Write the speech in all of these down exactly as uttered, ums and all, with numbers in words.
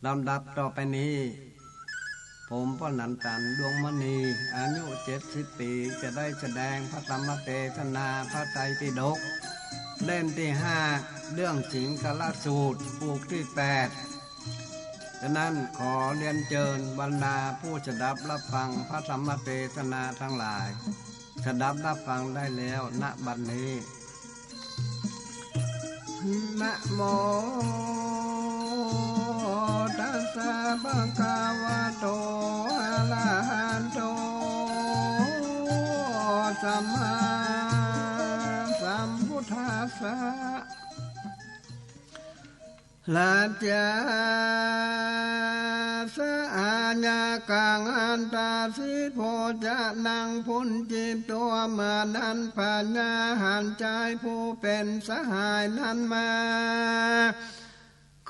ลำดับต่อไปนี้ ผมป้อหนันตัน ดวงมณี อายุเจ็ดสิบปี๋ จะได้แสดงพระธรรมเตสนาพระไตรปิฎก เล่มตี้ห้า เรื่องสิงคลสูตร ผูกตี้แปด ฉะนั้นขอเรียนเจิญบรรดาผู้สดับรับฟังพระธรรมเตสนาตังหลาย สดับรับฟังได้แล้ว ณ บัดนี้ นะโม ตัสสะ ภะคะวะโต อะระหะโต สัมมาสัมพุทธัสสะ ราชาสหายะกัง อัตถาสิโพจะนัง พุญญิตวา เมื่อนั้นพญาหันชายผู้เป๋นสหายนั้นมา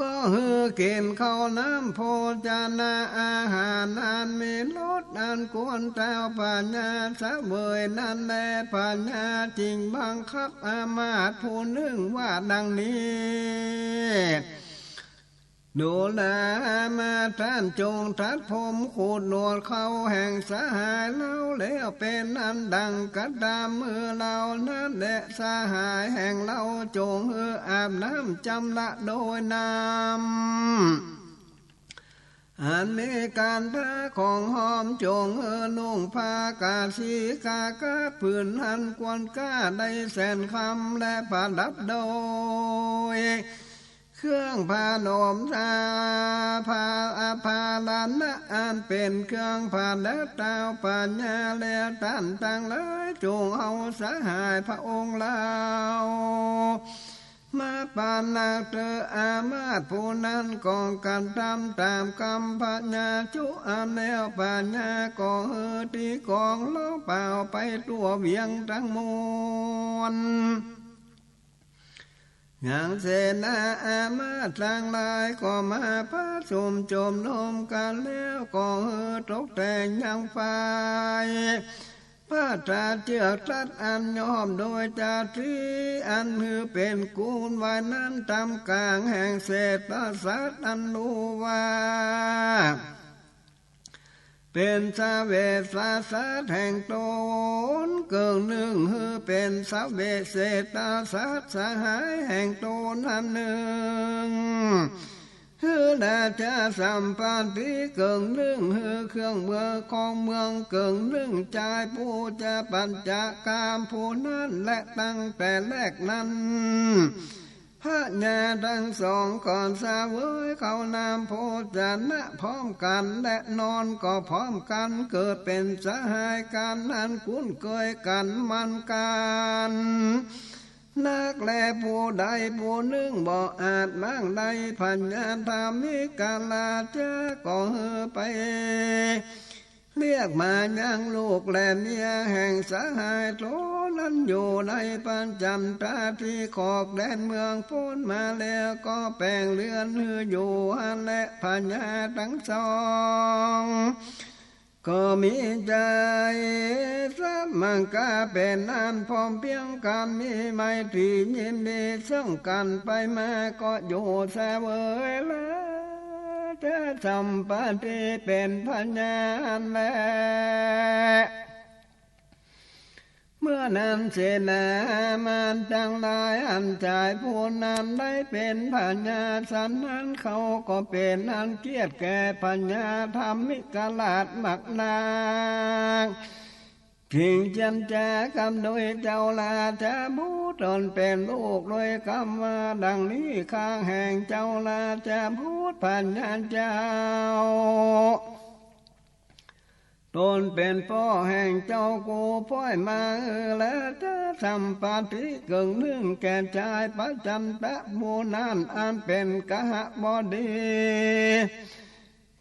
ก็หื้อกิ๋นข้าวน้ำโภชนะอาหารอันมีรสอันควรเต้าพญาเสวยนั้นแล พญาจึงบังคับอามาตย์ผู้นึ่งว่าดังนี้ ดูรามาตย์ ต้านจงตัดผมขูดหนวดเค้าแห่งสหายเฮาแล้วเป๋นอันดั่งกระตำ เมื่อเฮานั้นแลสหายแห่งเฮาจงหื้ออาบน้ำจำระโดยน้ำ อันมีก๋านทาของหอม จงหื้อนุ่งผ้ากาสีกากะ ผืนอันควรค่าได้แสนคำ และประดับโดยเครื่องประดับ สาภา อาภรณะอันเป๋นเครื่องประดับเต้าพญา แล้วต้านตังหลายจงเอาสหายพระองค์เฮา มาปานักเตอ อามาตย์ผู้นั้นก็กระตำต๋ามกำพญาจุอันแล้ว พญาก็หื้อตีกลองร้องเป่าไปทั่วเวียงตังมวล ยังเสนาอามาตย์ตังหลายก็มาประชุมจุมนุมกั๋นแล้ว ก็หื้อตกแต่งยังไฟ ผ้าตราเจื้อกตัดอันย้อมโดยจาตรี อันหื้อเป๋นกูนไว้นั้น ต๋ามก๋างแห่งเศรษฐศาสตร์อันฮู้ว่า เป๋นสเวสศาสตร์แห่งต๋น เกิ่งนึ่งหื้อเป๋นสเวสเศรษฐศาสตร์สหายแห่งต๋นอันนึ่ง หื้อราชสัมปัตติเกิ่งนึ่ง หื้อเครื่องเมืองของเมืองเกิ่งนึ่ง จายผู้จะปัญจากามผู้นั้น และตั้งแต่แรกนั้น พญาตังสองก็เสวยข้าวน้ำโภชนะพร้อมกั๋น และนอนก็พร้อมกั๋น เกิดเป๋นสหายกั๋น อันคุ้นเกยกั๋นมั่นกั๋น นักแล ผู้ใดผู้นึ่งบ่อาจบ้างได้ พญาธรรมิกราชาก็หื้อไปเรียกมายังลูกและเมียแห่งสหายต๋นนั้นอยู่ในปัญจันตาที่ขอบแดนเมืองโพ้นมาแล้ว ก็แป๋งเฮือนหื้ออยู่หั้นแล พญาตังสอง ก็มีใจ๋สมังคาเป๋นอันพร้อมเพรียงกั๋น มีไมตรียินดีซึ่งกั๋นไปมา ก็อยู่เสวยราชสัมปัตติเป๋นพญาแล เมื่อนั้นเสนาอามาตย์ตังหลายอันจายผู้นั้นได้เป๋นพญาสันนั้น เขาก็เป๋นอันเกลียดแก่พญาธรรมิกราชมากนัก จึงเจรจากำโดยเจ้าราชบุตรต๋นเป๋นลูกโดยกำว่าดังนี้ ข้าแห่งเจ้าราชบุตรพญาเจ้า ต๋นเป๋นป้อแห่งเจ้ากูป้อยมา เออ ราชสัมปัตติเกิ่งนึ่งแก่จายปัญจันตะหมู่นั้น อันเป๋นกหบดี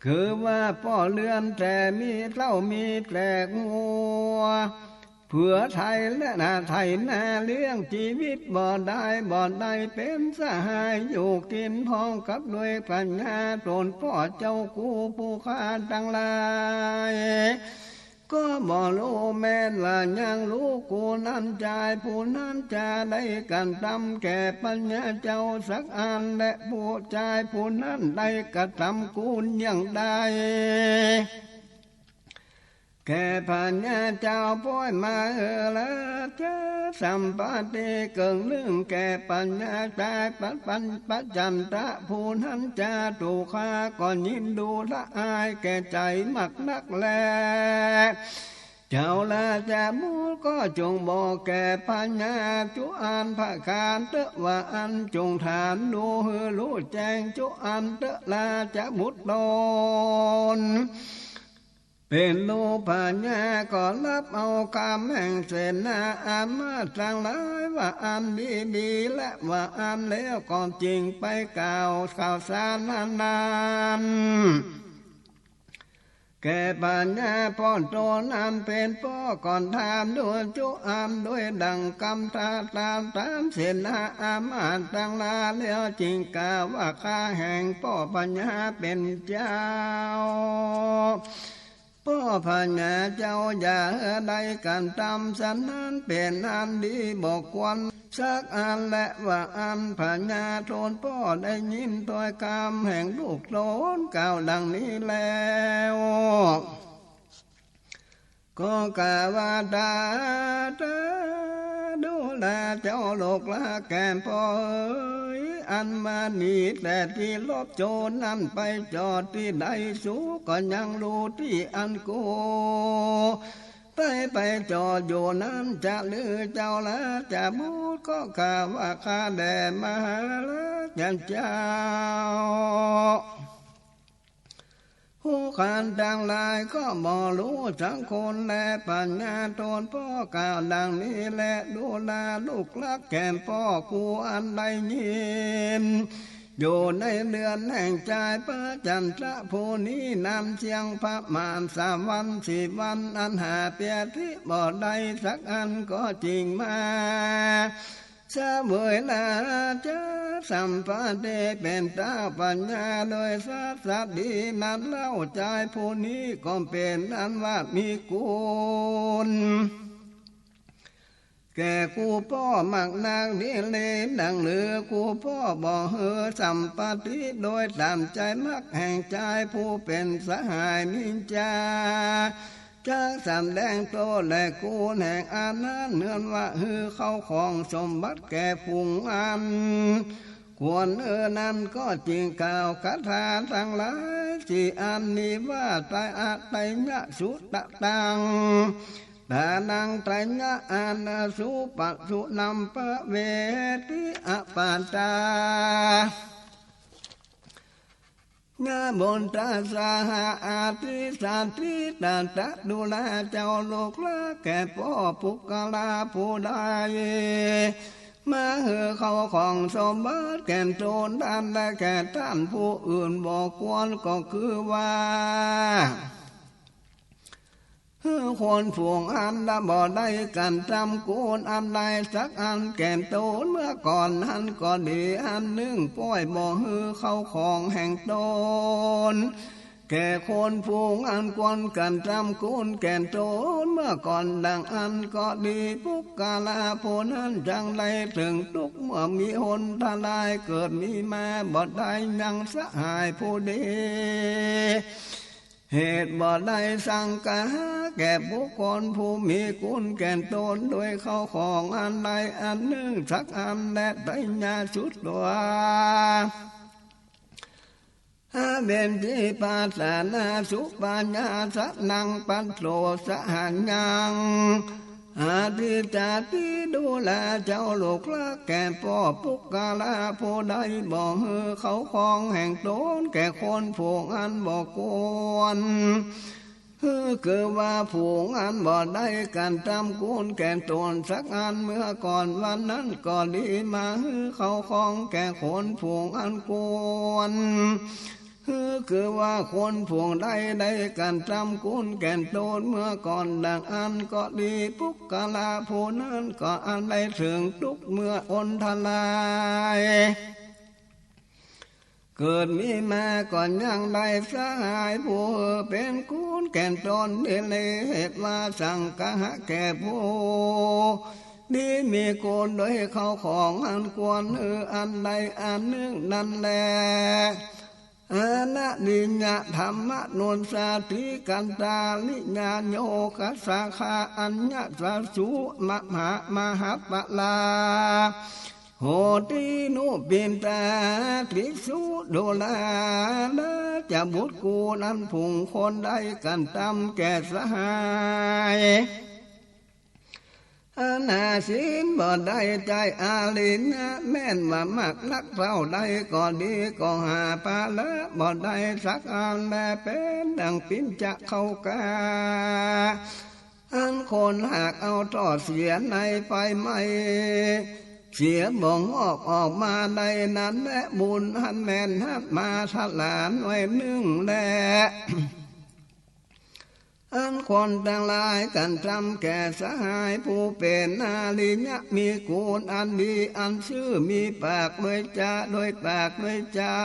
คือว่าป้อเฮือนแต่มีเต้ามีแต่งัว เผื่อไถและนาไถนาเลี้ยงจีวิตบ่ได้ บ่ได้เป๋นสหายอยู่กิ๋นพร้อมกับโดยพญาต๋นป้อเจ้ากูผู้ข้าตังหลาย ก็บ่ฮู้แม่นว่ายังฮู้ กูนั้นจายผู้นั้นจาได้กระทำแก่พญาเจ้าสักอัน และผู้จายผู้นั้นได้กระทำกูลอย่างใด แก่พญาเจ้า ป้อยมาเออละจะสัมปติเกิ่งนึ่งแก่พญาจาย ปัจจันตะผู้นั้นจา ถูกข้าก็ยินดูละอายแก่ใจ๋มากนักแล เจ้าราชบุตรก็จงบอกแก่พญาจุอันประการเต๊อะว่าอั้น จงถามดูหื้อฮู้แจ้งจุอันเต๊อะ ราชบุตรตน เป๋นลูกพญาก็ฮับเอากำแห่งเสนาอามาตย์ตังหลายว่าอันดีๆ และว่าอันเลวก็จึงไปกล่าวข่าวสารนั้นๆ แก่พญาป้อตนอันเป๋นป้อ ก็ถามดูจุอันโดยดั่งกำตาตามตามเสนาอามาตย์ตังหลาย แล้วจึงกล่าวว่าข้าแห่งป้อพญาเป๋นเจ้า ป้อพญาเจ้าอย่าได้กระทำสันนั้นเป๋นอันดีบ่ควรสักอัน และว่าอั้นพญาตนป้อได้ยินถ้อยกำแห่งลูกตนกล่าวดั่งนี้แล้ว ก็กล่าวว่า ตาตาดูราเจ้าลูกละแก่ป้อเอ๋ย อันมานี้แต่ตี้หลบโจรนั้นไปจอดตี้ใด สูก็ยังฮู้ตี้อันกูไปไปจอดอยู่นั้นจะลือ เจ้าราชบุตรก็กล่าวว่า ข้าแด่มหาราชเจ้า ผู้คนตังหลายก็บ่ฮู้สักคน และพญาตนป้อกล่าวดั่งนี้แล ดูราลูกละแก่ป้อ กูอันได้ยินอยู่ในเฮือนแห่งจายปัจจันตะผู้นี้นานเสี้ยงประมาณสามวันสี่วัน อันหาเปียตี้บ่ได้สักอันก็จึงมา เสวยราชสัมปติเป๋นเต้าพญาโดยสัสดีนั้นเล่า จายผู้นี้ก็เป๋นอันว่ามีกูลแก่กูป้อมากนัก ดีหลีดั่งลือ กูป้อบ่หื้อสัมปติโดยต๋ามใจ๋มักแห่งจายผู้เป๋นสหายนินจา จักสำแดงโตษแลกูลแห่งอันนั้น เฮือนว่าหื้อเข้าของสมบัติแก่ฝูงอันควรเออนั้น ก็จึงกล่าวคาถาตังหลายสี่อันนี้ว่า ไตรอะไตรยะสุตะตัง ตานังไตรยะอานาสุปะสุนัมปะเวติอะปาตา นะโมตัสสะหะอะทิสัตถิตะตะ ดูราเจ้าลูกละแก่ป้อ ปุคคละผู้ใด มาหื้อเข้าของสมบัติแก่ตนนั้นและแก่ต้านผู้อื่นบ่ควร ก็คือว่า หื้อคนฝูงอันละบ่ได้กระทำกูลอันใดสักอันแก่ตนเมื่อก่อนนั้นก็ดี อันนึ่งป้อยบ่หื้อเข้าของแห่งตนแก่คนฝูงอันควรกระทำกูลแก่ตนเมื่อก่อนดังอั้นก็ดี ปุคคละผู้นั้นจักได้เถิงตุ๊กข์เมื่อมีหนทลายเกิดมีมาบ่ได้ยังสหายผู้ดี เหตุบ่ได้สังคหาแก่บุคคลผู้มีกูลแก่ตนโดยเข้าของอันใดอันนึ่งสักอัน และไตรยะสุตะ อะเวนทิปาสานาสุปายาสะนังปัสโสสะหายัง อะทิจจาติ ดูราเจ้าลูกละแก่ป้อ ปุคคละผู้ใดบ่หื้อเข้าของแห่งตนแก่คนฝูงอันบ่ควร หื้อคือว่าฝูงอันบ่ได้กระทำกูลแก่ตนสักอันเมื่อก่อนวันนั้นก็ดี มาหื้อเข้าของแก่คนฝูงอันควร หื้อคือว่าคนฝูงใดได้กระทำกูลแก่ตนเมื่อก่อนดังอั้นก็ดี ปุคคละผู้นั้นก็อันได้เถิงตุ๊กข์เมื่อหนทลาย เกิดมีมาก็ยังได้สหายผู้เป๋นคุณแก่นต๋น ดีเลเหตุว่าสังคหะแก่ผู้ดีมีคุณโดยเข้าของอันควรหื้ออันใดอันนึ่งนั้นแล อนะนิยะธรรมะนุสสาติกันตาริยาโยคะสาขาอัญญะสาสุมหามหาปลา โหตินุปินตาติสุดุลา ราชบุตรกูนั้นผุ่งคนได้กันตำแก่สหาย อนาศีลบ่ได้ใจ้อาริยะ แม่นว่ามากนักเต้าใดก็ดี ก็หาปาละบ่ได้สักอันแล เป๋นดั่งปิญจะเข้ากา อันคนหากเอาทอดเสียในไฟไหม้ เสียบ่งอกออกมาได้นั้นแล บุญอันแม่นหัดมาสลาหน่วยนึ่งแล อันคนตังหลายกันตำแก่สหายผู้เป๋นอาริยะ มีกูลอันดีอันซื่อ มีปากด้วยจา ด้วยปากด้วยใจ๋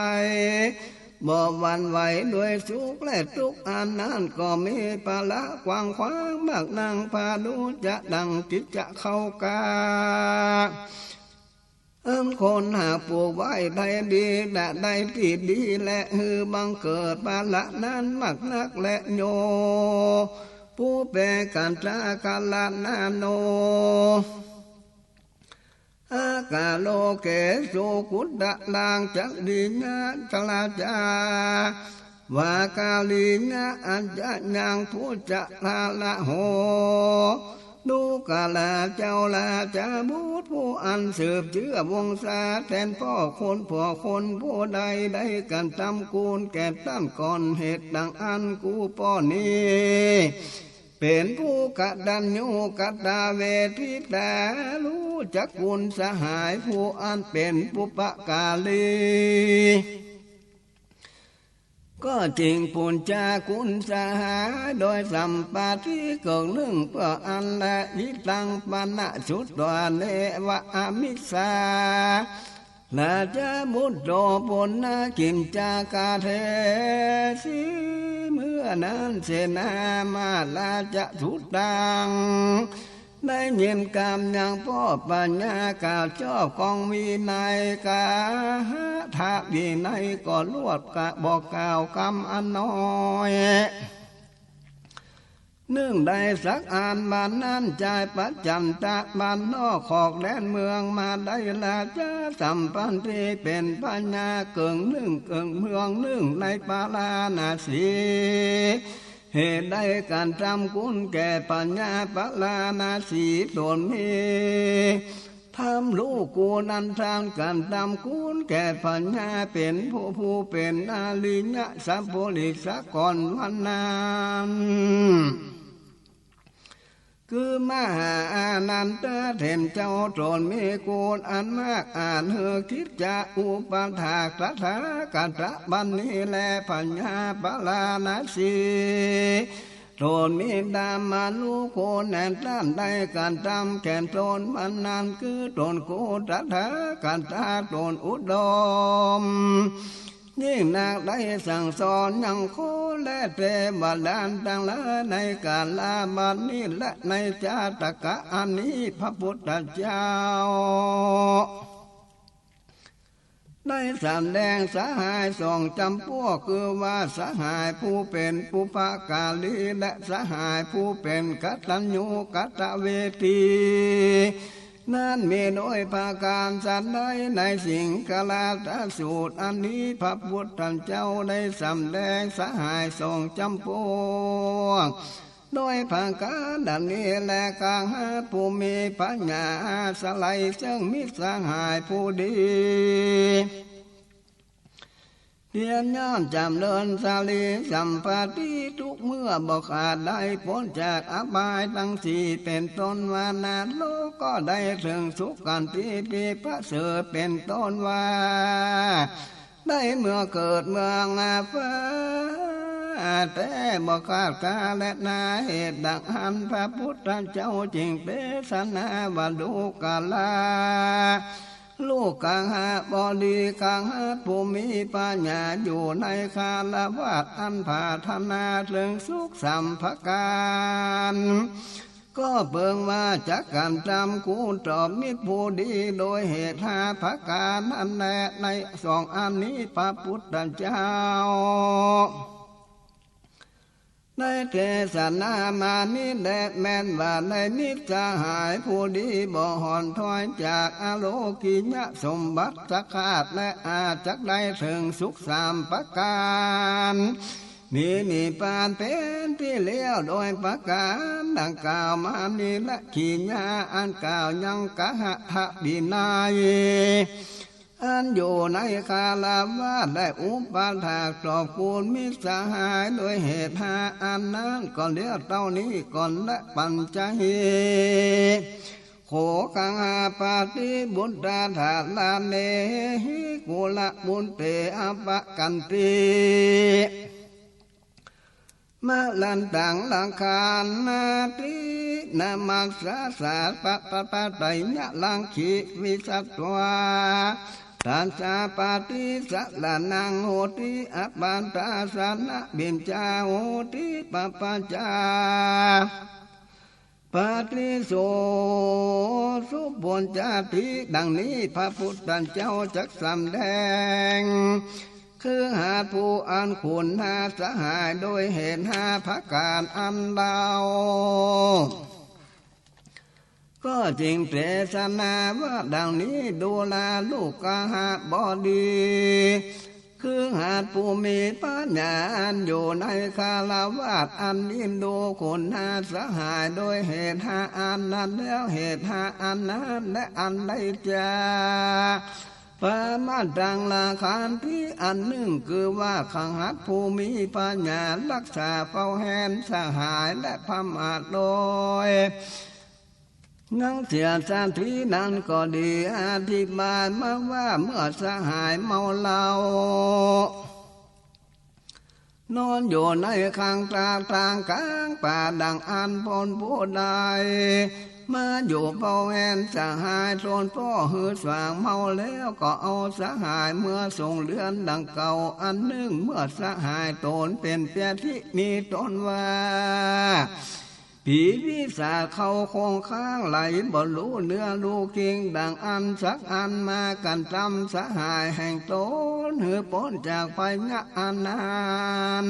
บ่หวั่นไหวด้วยสุขและตุ๊กข์ อันนั้นก็มีปาละกว้างขวางมากนัก พาดูจะดั่งกิจจะเข้ากา อันคนหากปลูกไว้ได้ดี ได้ตี้ดี และหื้อบังเกิดปาละนั้นมากนักแล โย ปุเปกัตตาคารณาโน อากาโลเกสุกุตตะลังจริยะจราจา วาการิยะอัจจะยังทุจจาระโห ดูกราเจ้าราชบุตรผู้อันสืบเจื้อวงศาแตนพ่อคนผัวคนผู้ใดได้กันตำกูลแก่ต้านก่อน เหตุดั่งอั้นกูป้อนี้ เป๋นผู้กตัญญูกตเวทิตา ฮู้จักคุณสหายผู้อันเป๋นปุปการี ก็จิ่งปู๋นจาคุณสหายโดยสัมปาติเกิ่งนึ่งเปื้ออันแล อิตังปะนะสุตวา เนวะอมิสสา ราชบุตโต ปุณณกิจจาคาเทสิ เมื่อนั้นเสนามาราชสุตัง ได้ยินกำยังป้อปัญญากล่าวชอบของวินัย กาหะทะวินัยก็ลวดกะบ่กล่าวกำอันน้อย นึ่งได้สักอัน บัดนั้นจายปัจจันตะบ้านนอกขอกแดนเมืองมาได้ราชสัมปันติเป๋นพญาเกิ่งนึ่งเกิ่งเมืองนึ่งในปาราณสี เหตุได้กันตำคุณแก่พญาปาราณสี ต๋นมี ธรรมลูกกูนั้นทานกันตำคุณแก่พญาเป๋นผู้ผู้เป๋นอาริยะสัพพริสกรวันนั้น คือมหาอานันทะเถรเจ้าต๋นมีคุณอันมาก อาจหื้อกิจจะอุปถากตถาคตบัดนี้แล พญาปาราณสี ต๋นมีธรรมานุคุณแห่งต้านได้กันตำแก่ต๋นวันนั้น คือต๋นกูตถาคตต๋นอุดม ยิ่งนักได้สั่งสอนยังคนและเทวดาตังหลายในกาลบัดนี้และในจาตกะอันนี้ พระพุทธเจ้า ได้สำแดงสหายสองจ๋ำพวก คือว่าสหายผู้เป๋นปุปการี และสหายผู้เป๋นกตัญญูกตเวที นั้นมีโดยประก๋านสันใด ในสิงคลาตสูตรอันนี้ พระพุทธเจ้าได้สำแดงสหายสองจ๋ำพวก โดยประก๋านดังนี้แล ข้าแต่ผู้มีพระญาอาสลัย ซึ่งมีสหายผู้ดี เพียรย่อมจ๋ำเริญสติสัมปชัญญะทุกเมื่อ บ่ขาดได้ป๊นจากอบายตังสี่ เป๋นต้นว่านรก ก็ได้เถิงสุคติตี้ประเสริฐ เป๋นต้นว่า ได้เมืองเกิดเมืองฟ้าแต๊ บ่ขาดกาลนา เหตุดังอั้นพระพุทธเจ้าจึ่งเตสนาว่าดูกรา ลูกกหบดี คหัสผู้มีปัญญา อยู่ในฆราวาสอันปรารถนาเถิงสุขสามประก๋าน ก็เปิงว่าจักกระทำคุณตอบมิตรผู้ดี โดยเหตุห้าประก๋านนั้นแล ในสองอันนี้พระปุทธเจ้า ได้เตสนามานี้แล แม้นว่าได้มิตรสหายผู้ดี บ่ห่อนถ้อยจากอโลกิยสมบัติสักขาด และอาจจักได้เถิงสุขสามประก๋าน มีนิพพานเป๋นตี้แล้ว โดยประก๋านดังกล่าวมานี้ และกิริยาอันกล่าวยังกหบดีนั้น อันอยู่ในฆราวาสได้อุปถากตอบคุณมิตรสหาย โดยเหตุห้าอันนั้น ก็เลี้ยวเต้านี้ก่อน และปัญจสี โข คหปฏิ บุตราธาราเณ หิ กุลบุตเต อัปปะกันติ มะรันตัง รักขันติ นะมัสสาสะ ปะปะปะไตยะรังขี วิสัตวา ตัสสะปฏิสะระณังโหติ อัปปัตตาสะนะปิญจาโหติ ปะปัจจา ปฏิโส สุปุญจาติ ดังนี้พระปุทธเจ้าจักสำแดง คือหาผู้อันคุณหาสหาย โดยเหตุห้าประก๋านอันเล่า ก็จึงเตสนาว่าดังนี้ ดูราลูกกหบดี คือหาผู้มีปัญญา อันอยู่ในฆราวาสอันยิ่งดูคุณหาสหาย โดยเหตุห้าอันนั้นแล้ว เหตุห้าอันนั้น และอันใดจา ประมาณตัง รักขันติ อันนึ่ง คือว่าคหัสผู้มีปัญญา รักษาเฝ้าแหนสหาย และประมาทโดย ยังเสียสตินั้นก็ดี อธิบายมาว่าเมื่อสหายเมาเหล้า นอนอยู่ในข้างตาดตางกลางป่า ดังอั้นคนผู้ใด มาอยู่เฝ้าแหนสหายต๋นป้อหื้อสว่างเมาแล้ว ก็เอาสหายเมือส่งเฮือนดังเก่า อันนึ่ง เมื่อสหายต๋นเป๋นเปียธิ มีต้นว่า ผีปีศาจเข้าคงค้างไหล บ่ฮู้เนื้อฮู้กิ่ง ดังอั้นสักอัน มากระทำสหายแห่งต๋น หื้อป๊นจากภัยอันนั้น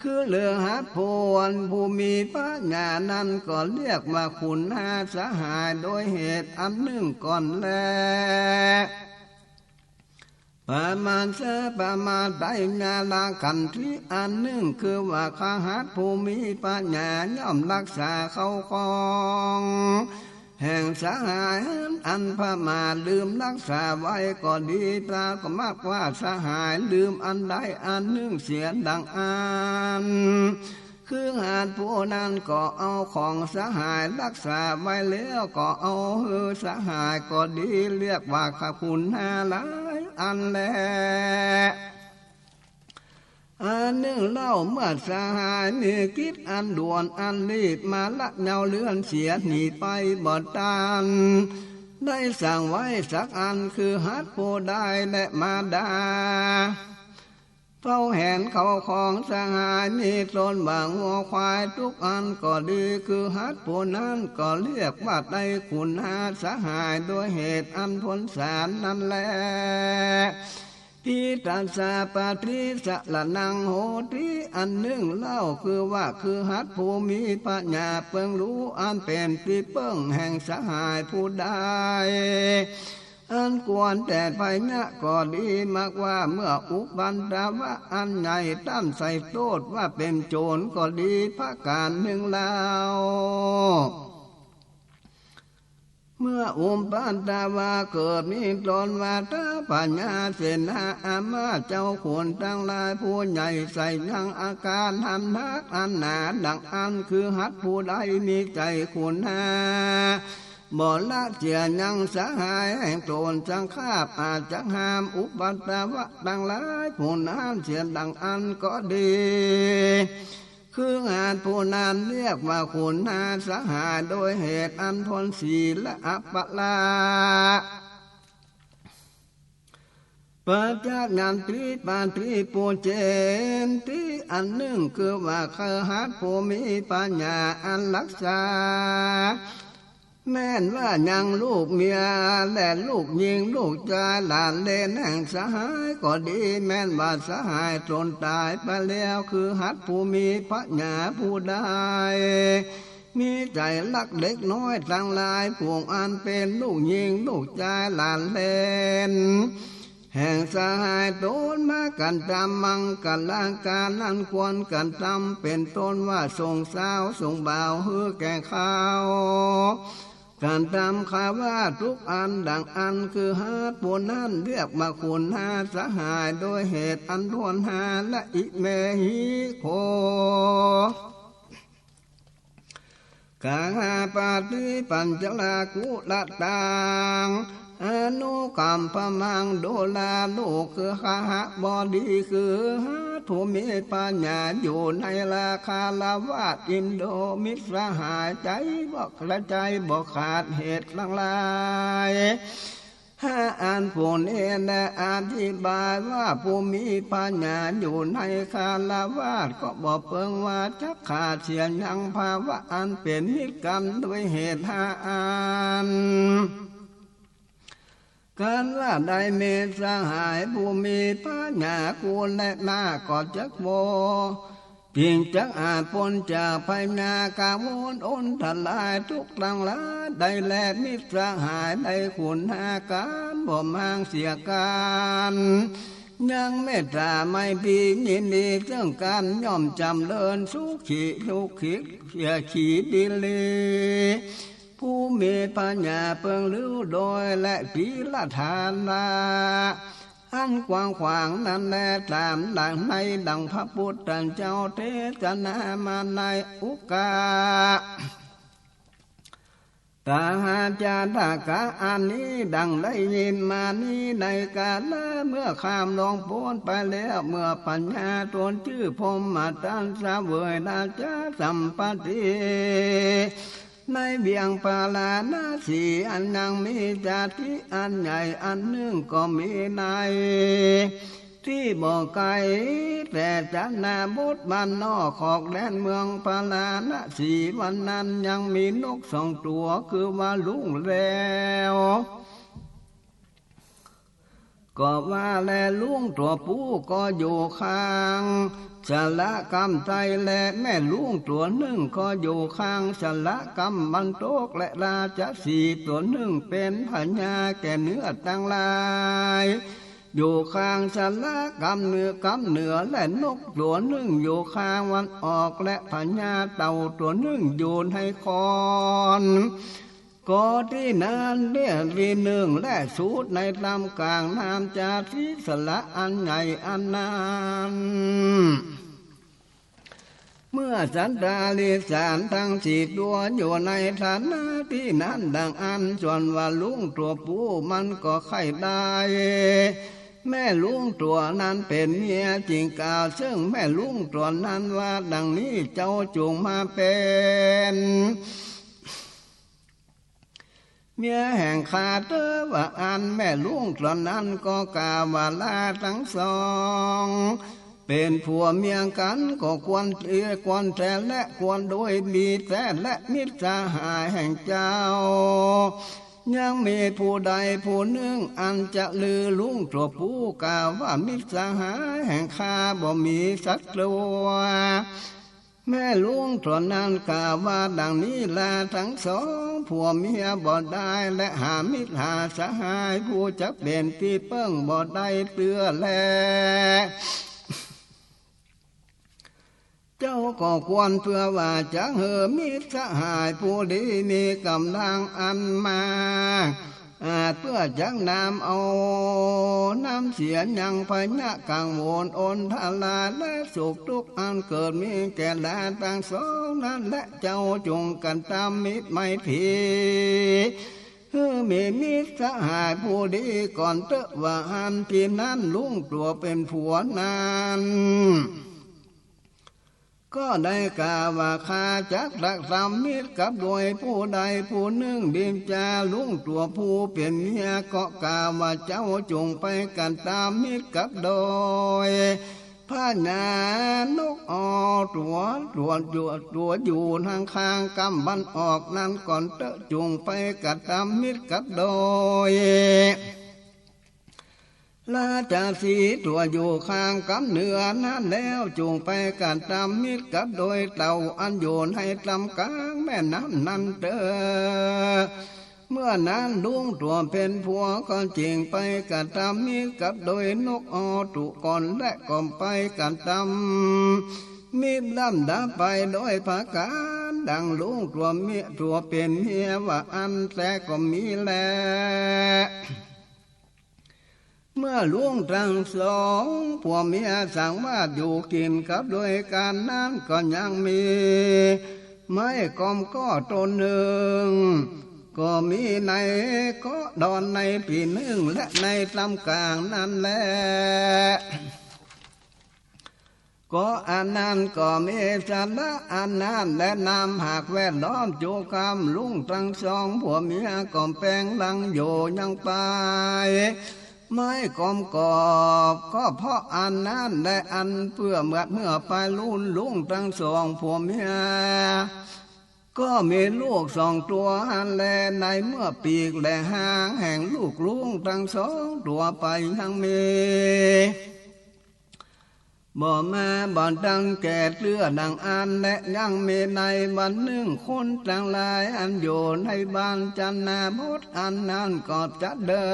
คือฤหัสผู้อันผู้มีปัญญานั้น ก็เรียกว่าคุณหาสหาย โดยเหตุอันนึ่งก่อนแล ประมาณเสอ ประมาณไตรยะรักขันติ อันนึ่ง คือว่าคหัสผู้มีปัญญา ย่อมรักษาเข้าของ แห่งสหายอันประมาทลืมรักษาไว้ก็ดี ตราก็มักว่าสหายลืมอันใดอันนึ่งเสียดังอั้น คือหาผู้นั้นก็เอาของสหายรักษาไว้แล้ว ก็เอาหื้อสหายก็ดี เรียกว่าคุณหาหลายอันแล อันนึ่งเล่า เมื่อสหายมีกิจอันด่วนอันรีบ มาละเยาว์เฮือนเสียหนีไปบ่ตัน ได้สั่งไว้สักอัน คือหาผู้ใด และมาดา เฝ้าแหนเข้าของสหาย มีต้นว่างัวควายทุกอันก็ดี คือหาผู้นั้นก็เรียกว่าได้คุณหาสหาย โดยเหตุอันผลสารนั้นแล ปีตัสสะปฏิสะระณังโหติ อันนึ่งเล่า คือว่าคือหาผู้มีปัญญาเปิงฮู้อันเป๋นตี้เปิ้งแห่งสหายผู้ใด อันควรแต่ภัยยะก็ดี มักว่าเมื่ออุปัทวะอันใหญ่ ต้านใส่โต้ษว่าเป๋นโจรก็ดี ประก๋านนึ่งเล่า เมื่ออุปัทวะเกิด มีต้นว่าท้าวพญาเสนาอามาตย์ เจ้าขุนตังหลายผู้ใหญ่ ใส่ยังอาการหันหากอันหนา ดังอั้น คือหาผู้ใดมีใจ๋คุณหา บ่ละเสียยังสหายแห่งต๋นสักคาบ อาจจะห้ามอุปัทวะตังหลายผู้นั้นเสียดังอั้นก็ดี คือหาผู้นั้นเรียกว่าคุณหาสหาย โดยเหตุอันผลศีละอัปปะละ ปัจจยันติปาฏิปูเชนติ อันนึ่งคือว่าคฤหัสถ์ผู้มีผญาอันฮักษา แม่นว่ายังลูกเมียและลูกญิงลูกจายหลานเหลนแห่งสหายก็ดี แม่นว่าสหายต๋นต๋ายไปแล้ว คฤหัสถ์ผู้มีผญาผู้ใด มีใจ๋ฮักเด็กน้อยตังหลาย ผู้อันเป๋นลูกญิงลูกจายหลานเหลน แห่งสหายต๋นมากั๋นต๋ามมังกลาก๋านอันควรกั๋นต๋าม เป๋นต้นว่าส่งสาวส่งบ่าวหื้อแก่เขา กั๋นต๋ามคาวาสทุกอันดังอั้น คฤหัสถ์ผู้นั้นเรียกว่าคุณหาสหาย โดยเหตุอันถ้วนห้า และอิเมหิโข กาหาปาฏิปัญจลากุลตัง อนุกัมภมัง ดูราลูกคฤหบดี คฤหัสถ์ผู้มีผญาอยู่ในราคาราวาส อินโดมิตรสหาย ใจ๋บ่ ใจ๋บ่ขาดเหตุตังหลาย ห้าอันผู้นี้แลอธิบายว่า ผู้มีผญาอยู่ในคฤหบดีก็บ่เปิงว่าจักขาดเสียยังภาวะอันเป๋นมิตรกั๋น โดยเหตุห้าอัน กันว่าได้มีสหายผู้มีผญาคู่และมากก็จักบ่ จึงจักอาจป๊นจากผญากังวลอนทรายทุกข์ตังหลายได้แล มิตรสหายได้คุณหากั๋นบ่มางเสียกั๋น ยังเมตต๋าไมตรียินดีซึ่งกั๋น ย่อมจ๋ำเริญสุขีสุขีเสียขีดีหลี ผู้มีผญาเปิงฤทธิ์โดยและศีลฐานะ อันกว้างขวางนั้นแล ต๋ามดังในดังพระพุทธเจ้าเตสนามาในอุกา ตาหาจาตกะอันนี้ดังได้ยินมานี้ ในกาละเมื่อข้ามล่วงป๊นไปแล้ว เมื่อผญาต๋นจื้อพรหมทัตเสวยราชสัมปัตติ ในเวียงปาราณสีอันยังมีจาติอันใหญ่อันนึ่งก็มีใน ตี้บ่ไก๋แต่ชนบทบ้านนอกขอบแดนเมืองปาราณสี วันนั้นยังมีนกสองตั๋ว คือว่าลุงแล้ว ก็ว่าแล ลุงตั๋วผู้ก็อยู่ข้างสระกำไตและแม่ลุงตั๋วนึ่งก็อยู่ข้างสระกำวันตก และราชสีห์ตั๋วนึ่งเป๋นผญาแก่เนื้อตังหลาย อยู่ข้างสระกำเหนือกำเหนือ และนกตั๋วนึ่งอยู่ข้างวันออก และผญาเต่าตั๋วนึ่งอยู่ในคอน ก็ตี้นั้นเตี้ยตี้นึ่งและสุดในต๋ามก๋างน้ำจาติสระอันใหญ่อันนั้น เมื่อสัตว์ตาริสารตังสี่ตั๋วอยู่ในฐานะตี้นั้นดังอั้น ส่วนว่าลุงตั๋วผู้มันก็ใค่ได้ แม่ลุงตั๋วนั้นเป๋นเมีย จึงกล่าวเซิ่งแม่ลุงตั๋วนั้นว่าดังนี้ เจ้าจุ่งมาเป๋น เมียแห่งข้าเต๊อะ ว่าอั้น แม่ลุงตั๋วนั้นก็กล่าวว่า ลาตังสองเป๋นผัวเมียกั๋นก็ควรเตี้ยควรแต๊และควรโดยดีแต๊ และมิตรสหายแห่งเจ้า ยังมีผู้ใดผู้นึ่งอันจะลือลุงตั๋วผู้กล่าวว่ามิตรสหายแห่งข้าบ่มีสักตั๋ว แม่ลุงตั๋วนั้นกล่าวว่าดังนี้ ลาตังสองผัวเมียบ่ได้ และหามิตรหาสหายผู้จักเป๋นตี้เปิ้งบ่ได้เตื้อแล เจ้าก็ควรเปื้อว่าจักหื้อมิตรสหายผู้ดีมีก๋ำลังอันมาก อาจเปื้อจักนำเอานำเสียยังผญะกังวลอนทรายและสุขทุกข์อันเกิดมีแก่ลาตังสองนั้นแล เจ้าจุ่งกั๋นต๋ามมิตรไมตรี หื้อมีมิตรสหายผู้ดีก่อนเต๊อะ ว่าอั้น ตี้นั้นลุงตั๋วเป๋นผัวนั้น ก็ได้กล่าวว่า ข้าจักกระตำมิตรกับโดยผู้ใดผู้นึ่ง ดีจาลุงตั๋วผู้เป๋นเมีย ก็กล่าวว่า เจ้าจุ่งไปกระตำมิตรกับโดย พญานกออตั๋ว ตั๋วอยู่ ตั๋วอยู่ตางข้างก้ำวันออกนั้นก่อนเต๊อะ จุ่งไปกระตำมิตรกับโดย ราชสีห์ตั๋วอยู่ข้างก้ำเหนือนั้นแล้ว จุ่งไปกระตำมิตรกับโดยเต่าอันอยู่ในตำกลางแม่น้ำนั้นเต๊อะ เมื่อนั้นลุงตั๋วเป๋นผัวก็จิ่งไปกระตำมิตรกับโดยนกออตั๋วก่อน และก็ไปกระตำมิตรลำดับไปโดยประก๋าน ดังลุงตั๋วเมีย ตั๋วเป๋นเมียว่าอั้นแต๊ก็มีแล เมื่อลุงตังสองผัวเมียสังวาสอยู่กิ๋นกับโดยกั๋นนั้น ก็ยังมีไม้กอมก้อต้นนึ่ง ก็มีในเกาะดอนในปี๋นึ่ง และในตำกลางนั้นแล เกาะอันนั้นก็มีสระอันนั้น และน้ำหากแวดล้อมจุกำ ลุงตังสองผัวเมียก็แป๋งหลังอยู่ยังไป ไม้กอมกอบ ก็เพราะอันนั้นแล อันเปื้อเมือดเมื่อไปลุน ลุงตังสองผัวเมีย ก็มีลูกสองตั๋วอันแล ในเมื่อปีกและหางแห่งลูกลุงตังสองตั๋วไปยังมี บ่มาบ่ตังแก่เตื้อดังอั้นแล ยังมีในวันนึ่งคนตังหลายอันอยู่ในบ้านจันนาบทอันนั้นก็จะเดิ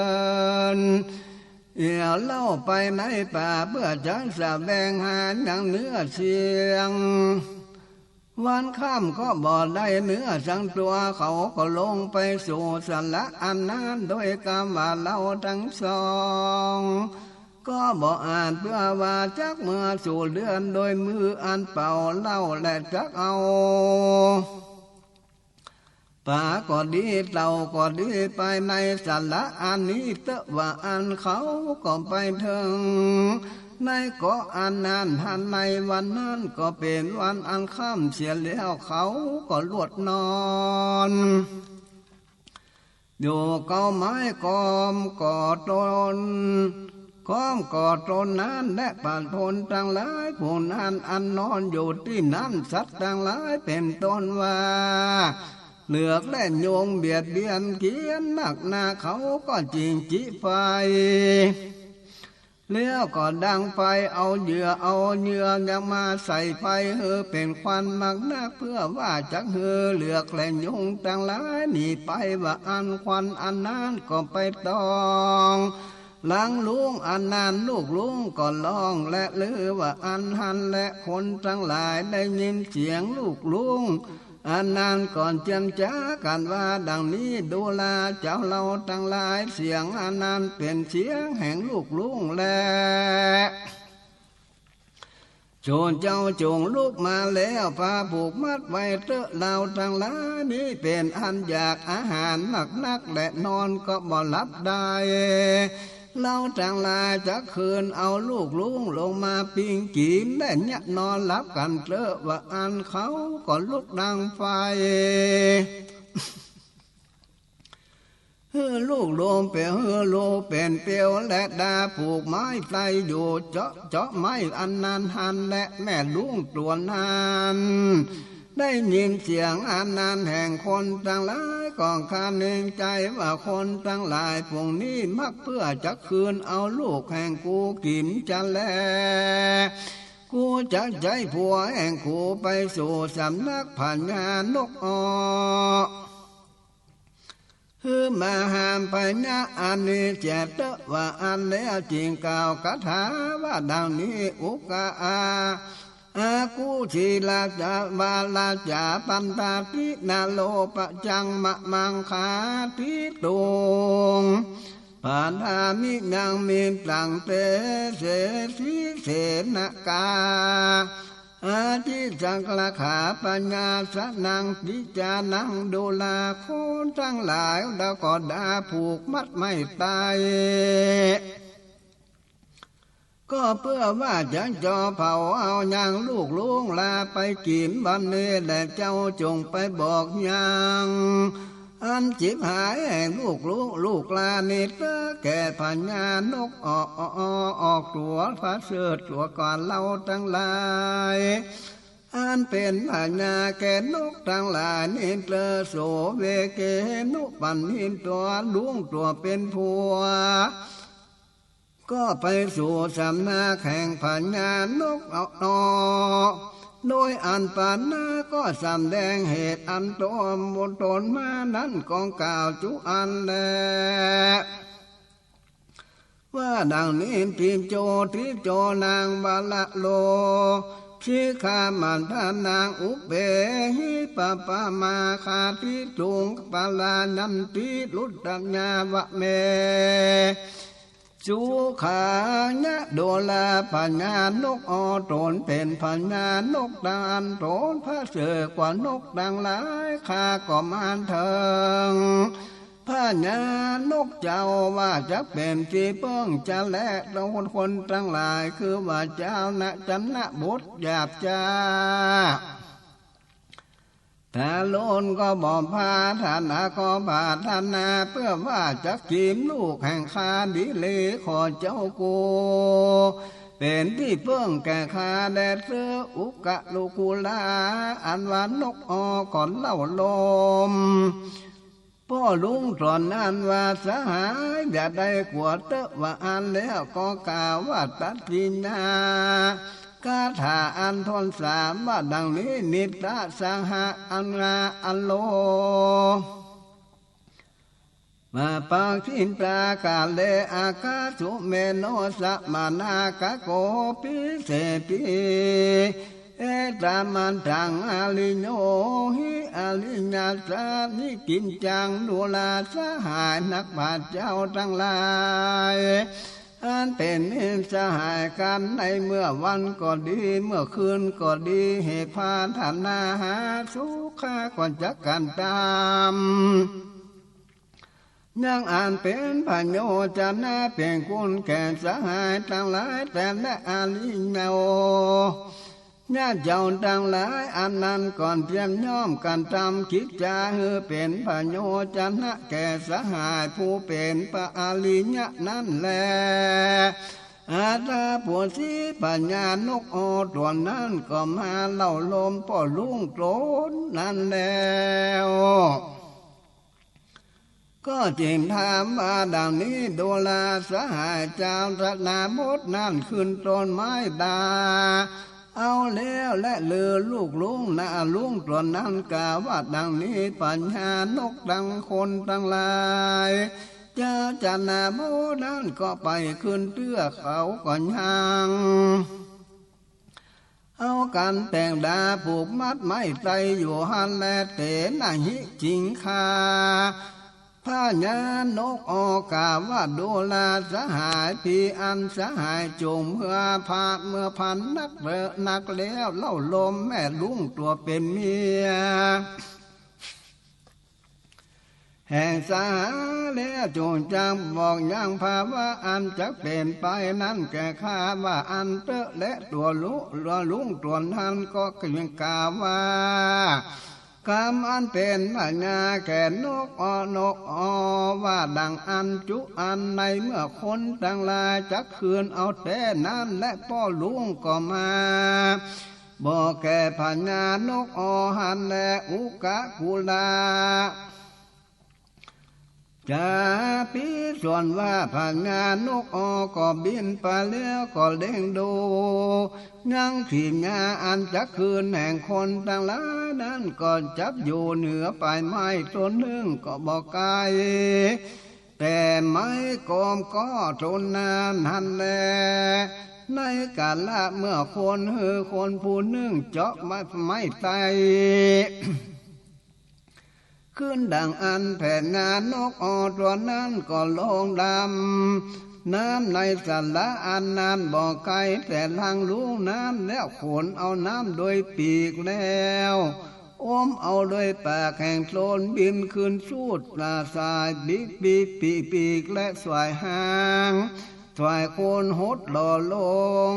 น เอี่ยวเล่าไปในป่าเปื้อจะแสวงหายังเนื้อเสียง วันค่ำก็บ่ได้เนื้อสักตั๋ว เขาก็ลงไปสู่สระอันนั้นโดยกำว่า เฮาตังสองก็บ่อาจเปื้อว่าจักเมือสู่เฮือนโดยมืออันเปล่าเล่า และจักเอา ป๋าก็ดี เต่าก็ดี ไปในสระอันนี้เต๊อะ ว่าอั้นเขาก็ไปเถิงในเกาะอันนั้นหั้น ในวันนั้นก็เป๋นวันอันค่ำเสียแล้ว เขาก็ลวดนอน อยู่เก๊าไม้กอมก่อต้น กอมก่อต้นนั้น และปะชนตังหลายผู้นั้นอันนอนอยู่ตี้นั้น สัตว์ตังหลายเป๋นต้นว่า เหลือกและยุงเบียดเบียนเกียนนักหนา เขาก็จิ่งจิไฟ แล้วก็ดังไฟ เอาเหยื่อเอาเหยื่อยังมาใส่ไฟหื้อเป๋นควันมากนัก เปื้อว่าจักหื้อเหลือกและยุงตังหลายหนีไป ว่าอั้นควันอันนั้นก็ไปตองหลังลุงอันนั้น ลูกลุงก็ฮ้องและลือ ว่าอั้นหั้นแล คนตังหลายได้ยินเสียงลูกลุงอันนั้นก็เจียรจ๋ากั๋นว่าดังนี้ ดูราเจ้าเฮาตังหลาย เสียงอันนั้นเป๋นเสียงแห่งลูกลุงแล โจรเจ้าจงลุกมาแล้ว พาผูกมัดไว้เต๊อะ เฮาตังหลายนี้เป๋นอันอยากอาหารนักนัก และนอนก็บ่หลับได้ เฮาตังหลายจักคืนเอาลูกลุงลงมาปิ้งกิ๋น และเยียะนอนหลับกั๋นเต๊อะ ว่าอั้นเขาก็ลุกดังไฟ หื้อลูกลุงเป๋นหื้อลูกเป๋นเปียว และดาผูกไม้ไต้อยู่เจาะ เจาะไม้อันนั้นหั้นแล แม่ลุงตั๋วนั้นได้ยินเสียงอันนั้นแห่งคนตังหลาย ก็คะนึงใจ๋ว่าคนตังหลายฝูงนี้มักเปื้อจักคืนเอาลูกแห่งกูกิ๋นจะแล กูจักใจ๊ผัวแห่งกูไปสู่สำนักพญานกออ หื้อมาห้ามพญาอันนี้เสียเต๊อะ ว่าอั้นแล้วจิ่งกล่าวคาถาว่าดังนี้ อุกาอา อากุศิลาจาวาลาจาปันตาตินาโลปะจังมะมังคาติตุง ปาทามิยังมิตังเตเสสิเสนกา อาทิสังคลาขาปัญญาสนังปิจานัง ดูราคนตังหลาย แล้วก็ดาผูกมัดไม้ไต้ ก็เปื้อว่าจะจ่อเผาเอายังลูกลุงลาไปกิ๋นวันนี้แล เจ้าจงไปบอกยัง อันจิบหายแห่งลูกลุงลูกลานี้เต๊อะ แก่พญานกออก ออกตั๋วประเสริฐตั๋วก่อนเฮาตังหลาย อันเป๋นพญาแก่นกตังหลายนี้เต๊อะ โสเวเกหนุ ปั๋นหินตั๋วลุงตั๋วเป๋นผัว ก็ไปสู่สำนักแห่งพญานกออก โดยอันปานนาก็สำแดงเหตุอันตน ตนมานั้นก็กล่าวจุอันแล ว่าดังนี้ ติโจ ติโจ นางวาละโล สิกขามัตถานางอุเปหิปปมาคาติตุงปาลายันติรุตตยาวะเม สุขายะ ดูราพญานกออก ตนเป๋นพญานกตังอันตนประเสริฐกว่านกตังหลาย ข้าก็มาเถิง พญานกเจ้าว่าจักเป๋นตี้เปิ้งจะแล คนตังหลาย คือว่าเจ้านะ จนะบทหยาบจ้า ทารุณก็บ่ปรารถนา ก็ปรารถนาเปื้อว่าจักกิ๋นลูกแห่งข้าดีหลี ขอเจ้ากู เป๋นตี้เปิ้งแก่ข้าแลเต๊อะ อุกะลุกุลา อันว่านกออกก็เล่าลม ป้อลุงต๋นนั้นว่า สหายอย่าได้กั๋วเต๊อะ ว่าอั้นแล้วก็กล่าวว่าตัดสิญญาคาถาอันถ้วนสามว่าดังนี้ นิตตะสหะอันงาอันโล มาปักขินตากาเล อาคาสุเมโน สมณากะโก ปิเสติ เอตามันตัง อาริโยหิ อาริยสานิกิจจัง ดูราสหายนักปราชญ์เจ้าตังหลาย อันเป๋นมิตรสหายกั๋นในเมื่อวันก็ดี เมื่อคืนก็ดี เหตุปรารถนาหาสุข ข้าก็จักกระตำ ยังอันเป๋นประโยชน์จะนาเป๋นคุณแก่สหายตังหลาย แต่แลอาริโย ญาติเจ้าตังหลาย อันนั้นก่อนเตรียมย่อมกระตำกิจจาหื้อเป๋นประโยชน์จะนาแก่สหายผู้เป๋นพระอริยะนั้นแล อัฏฐปุริสะพญานกออกตั๋วนั้นก็มาเล่าลมป้อลุงต๋นนั้นแล้ว ก็จึงถามว่าดังนี้ ดูราสหายเจ้า ชนบทนั้นขึ้นต้นไม้ด่าเอาแล้วแล ลือลูกลุงนะ ลุงต๋นนั้นกล่าวว่าดังนี้ พญานกตังคนตังหลาย เจ้าชนบทนั้นก็ไปขึ้นเตื้อเขาก็ยัง เอากั๋นแต่งดาผูกมัดไม้ไตรอยู่หั้นแล เตนะหิ จิงคา พญานกออกกล่าวว่า ดูราสหาย พีอันสหายจงเมือพาเมือพันนักเตอะ นักแล้วเล่าลมแม่ลุงตั๋วเป๋นเมีย แห่งสหายแล้วจงจักบอกยังภาวะอันจักเป๋นไปนั้นแก่ข้าว่าอั้นเต๊อะ และตั๋วลุ ตั๋วลุงตั๋วนั้นก็จึงกล่าวว่า กำอันเป๋นพญาแก่นกออก นกออกว่าดังอั้นจุอัน ในเมื่อคนตังหลายจักคืนเอาแต๊นั้นแล ป้อลุงก็มา บอกแก่พญานกออกหั้นแล อุกะกุลา จะปีส่วนว่าพญานกออกก็บินไปแล้วก็เล็งดูยังขีบหญ้าอันจักคืนแห่งคนตังหลายนั้นก็จักอยู่เหนือปลายไม้ต้นนึ่งก็บ่ไกล แต่ไม้กอมก็ต้นนั้นหั้นแล ในกาละเมื่อคนหื้อคนผู้นึ่งเจาะไม้ ไม้ไตร ขึ้นดังอั้นพญานกออกตั๋วนั้นก็ลงดำน้ำในสระอันนั้นบ่ไกลแต่หลังลุงนั้นแล้วขนเอาน้ำโดยปีกแล้วอมเอาโดยปากแห่งตนบินขึ้นสูดสายปีก ปีก ปีก ปีก และสายหาง สวยคุณหดหล่อลง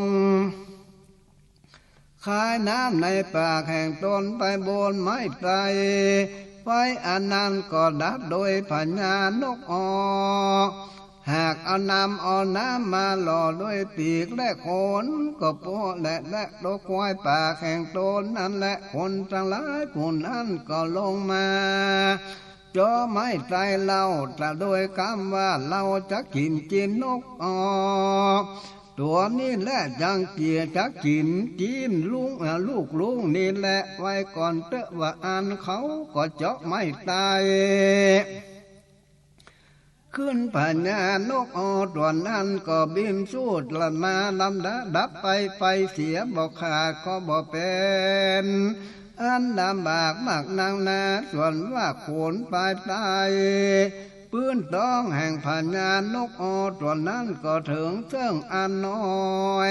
คายน้ำในปากแห่งตนไปบนไม้ไตร ไว้อันนั้นก็ดับโดยพญานกออก หากเอานำเอาน้ำมาหล่อโดยปีกและขน ก็โป๊ะแหละ และตกควายปากแห่งตนนั้นแหละ คนตังหลายผู้นั้นก็ลงมา เจาะไม้ไตรเล่า ตรัสโดยกำว่า เฮาจักกิ๋นจีนนกออก ตั๋วนี้แหละ จักกิ๋น จักกิ๋นจีนลุง เอ่อ ลูกลุงนี้แหละ ไว้ก่อนเต๊อะ ว่าอั้น เขาก็เจาะไม้ไตร ขึ้น พญานกออกตั๋วนั้นก็บินสูดละมาลำดับไป ไปเสียบ่ขาดก็บ่เป็นอันลำบากมากนักหนา ส่วนว่าโขนปลายไตร ปื้นต๊องแห่งพญานกออกตั๋วนั้นก็เถิงเซิ่งอันน้อย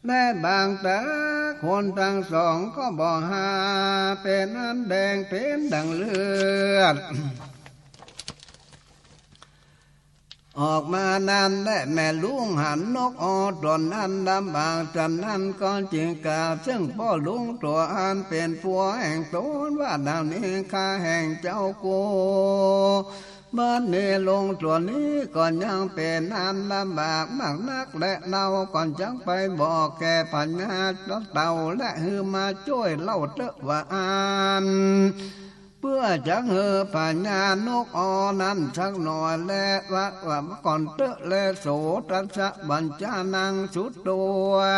และบางตาคนตังสองก็บ่หา เป๋นอันแดงเป๋นดั่งเลือด ออกมานั้นแหละ แม่ลุงหันนกออกตั๋วนั้นลำบาก จำนั้นก็จึงกล่าวเซิ่งป้อลุงตั๋วอันเป๋นผัวแห่งตนว่า ดังนี้ ข้าแห่งเจ้ากู บัดนี้ลุงตั๋วนี้ก็ยังเป๋นอันลำบากมากนัก และเฮาก็จักไปบอกแก่พญาเต่า และหื้อมาจ้วยเฮาเต๊อะ ว่าอั้น เปื้อจักหื้อพญานกออกนั้นสักหน่อย และว่า ว่าก่อนเต๊อะ และ โสตัสสะ บัญจานัง สุตวา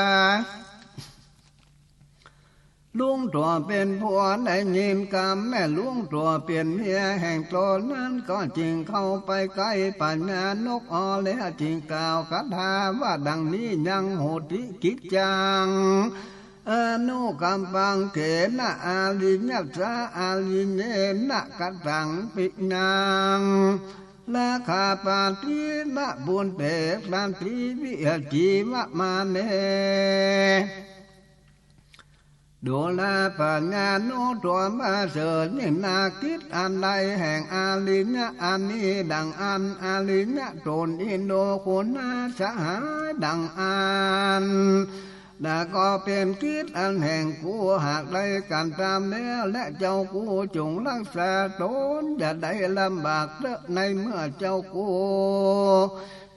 ลุงตั๋วเป๋นผัวได้ยินกำแม่ลุงตั๋วเป๋นเมียแห่งตนนั้น ก็จึงเข้าไปใก้พญานกออกแล้วจึงกล่าวคาถาว่าดังนี้ ยังโหติกิจจัง อนุกัมปังเขนะ อาริยัสสะ อาริเยนะ กตังปิยัง ราคาปาตินะ ปุนเต สันติวิหะจีวะมาเน ดูราพญานุตั๋วมาเสริญ ยิ่งนากิจอันใดแห่งอาริยะอันนี้ ดังอั้น อาริยะตนอินโดคุณนาสหาย ดังอั้น แต่ก็เป๋นกิจอันแห่งกูหากได้กระทำแล้ว และเจ้ากูจงรักษาตนอย่าได้ลำบากเต๊อะ ในเมื่อเจ้ากู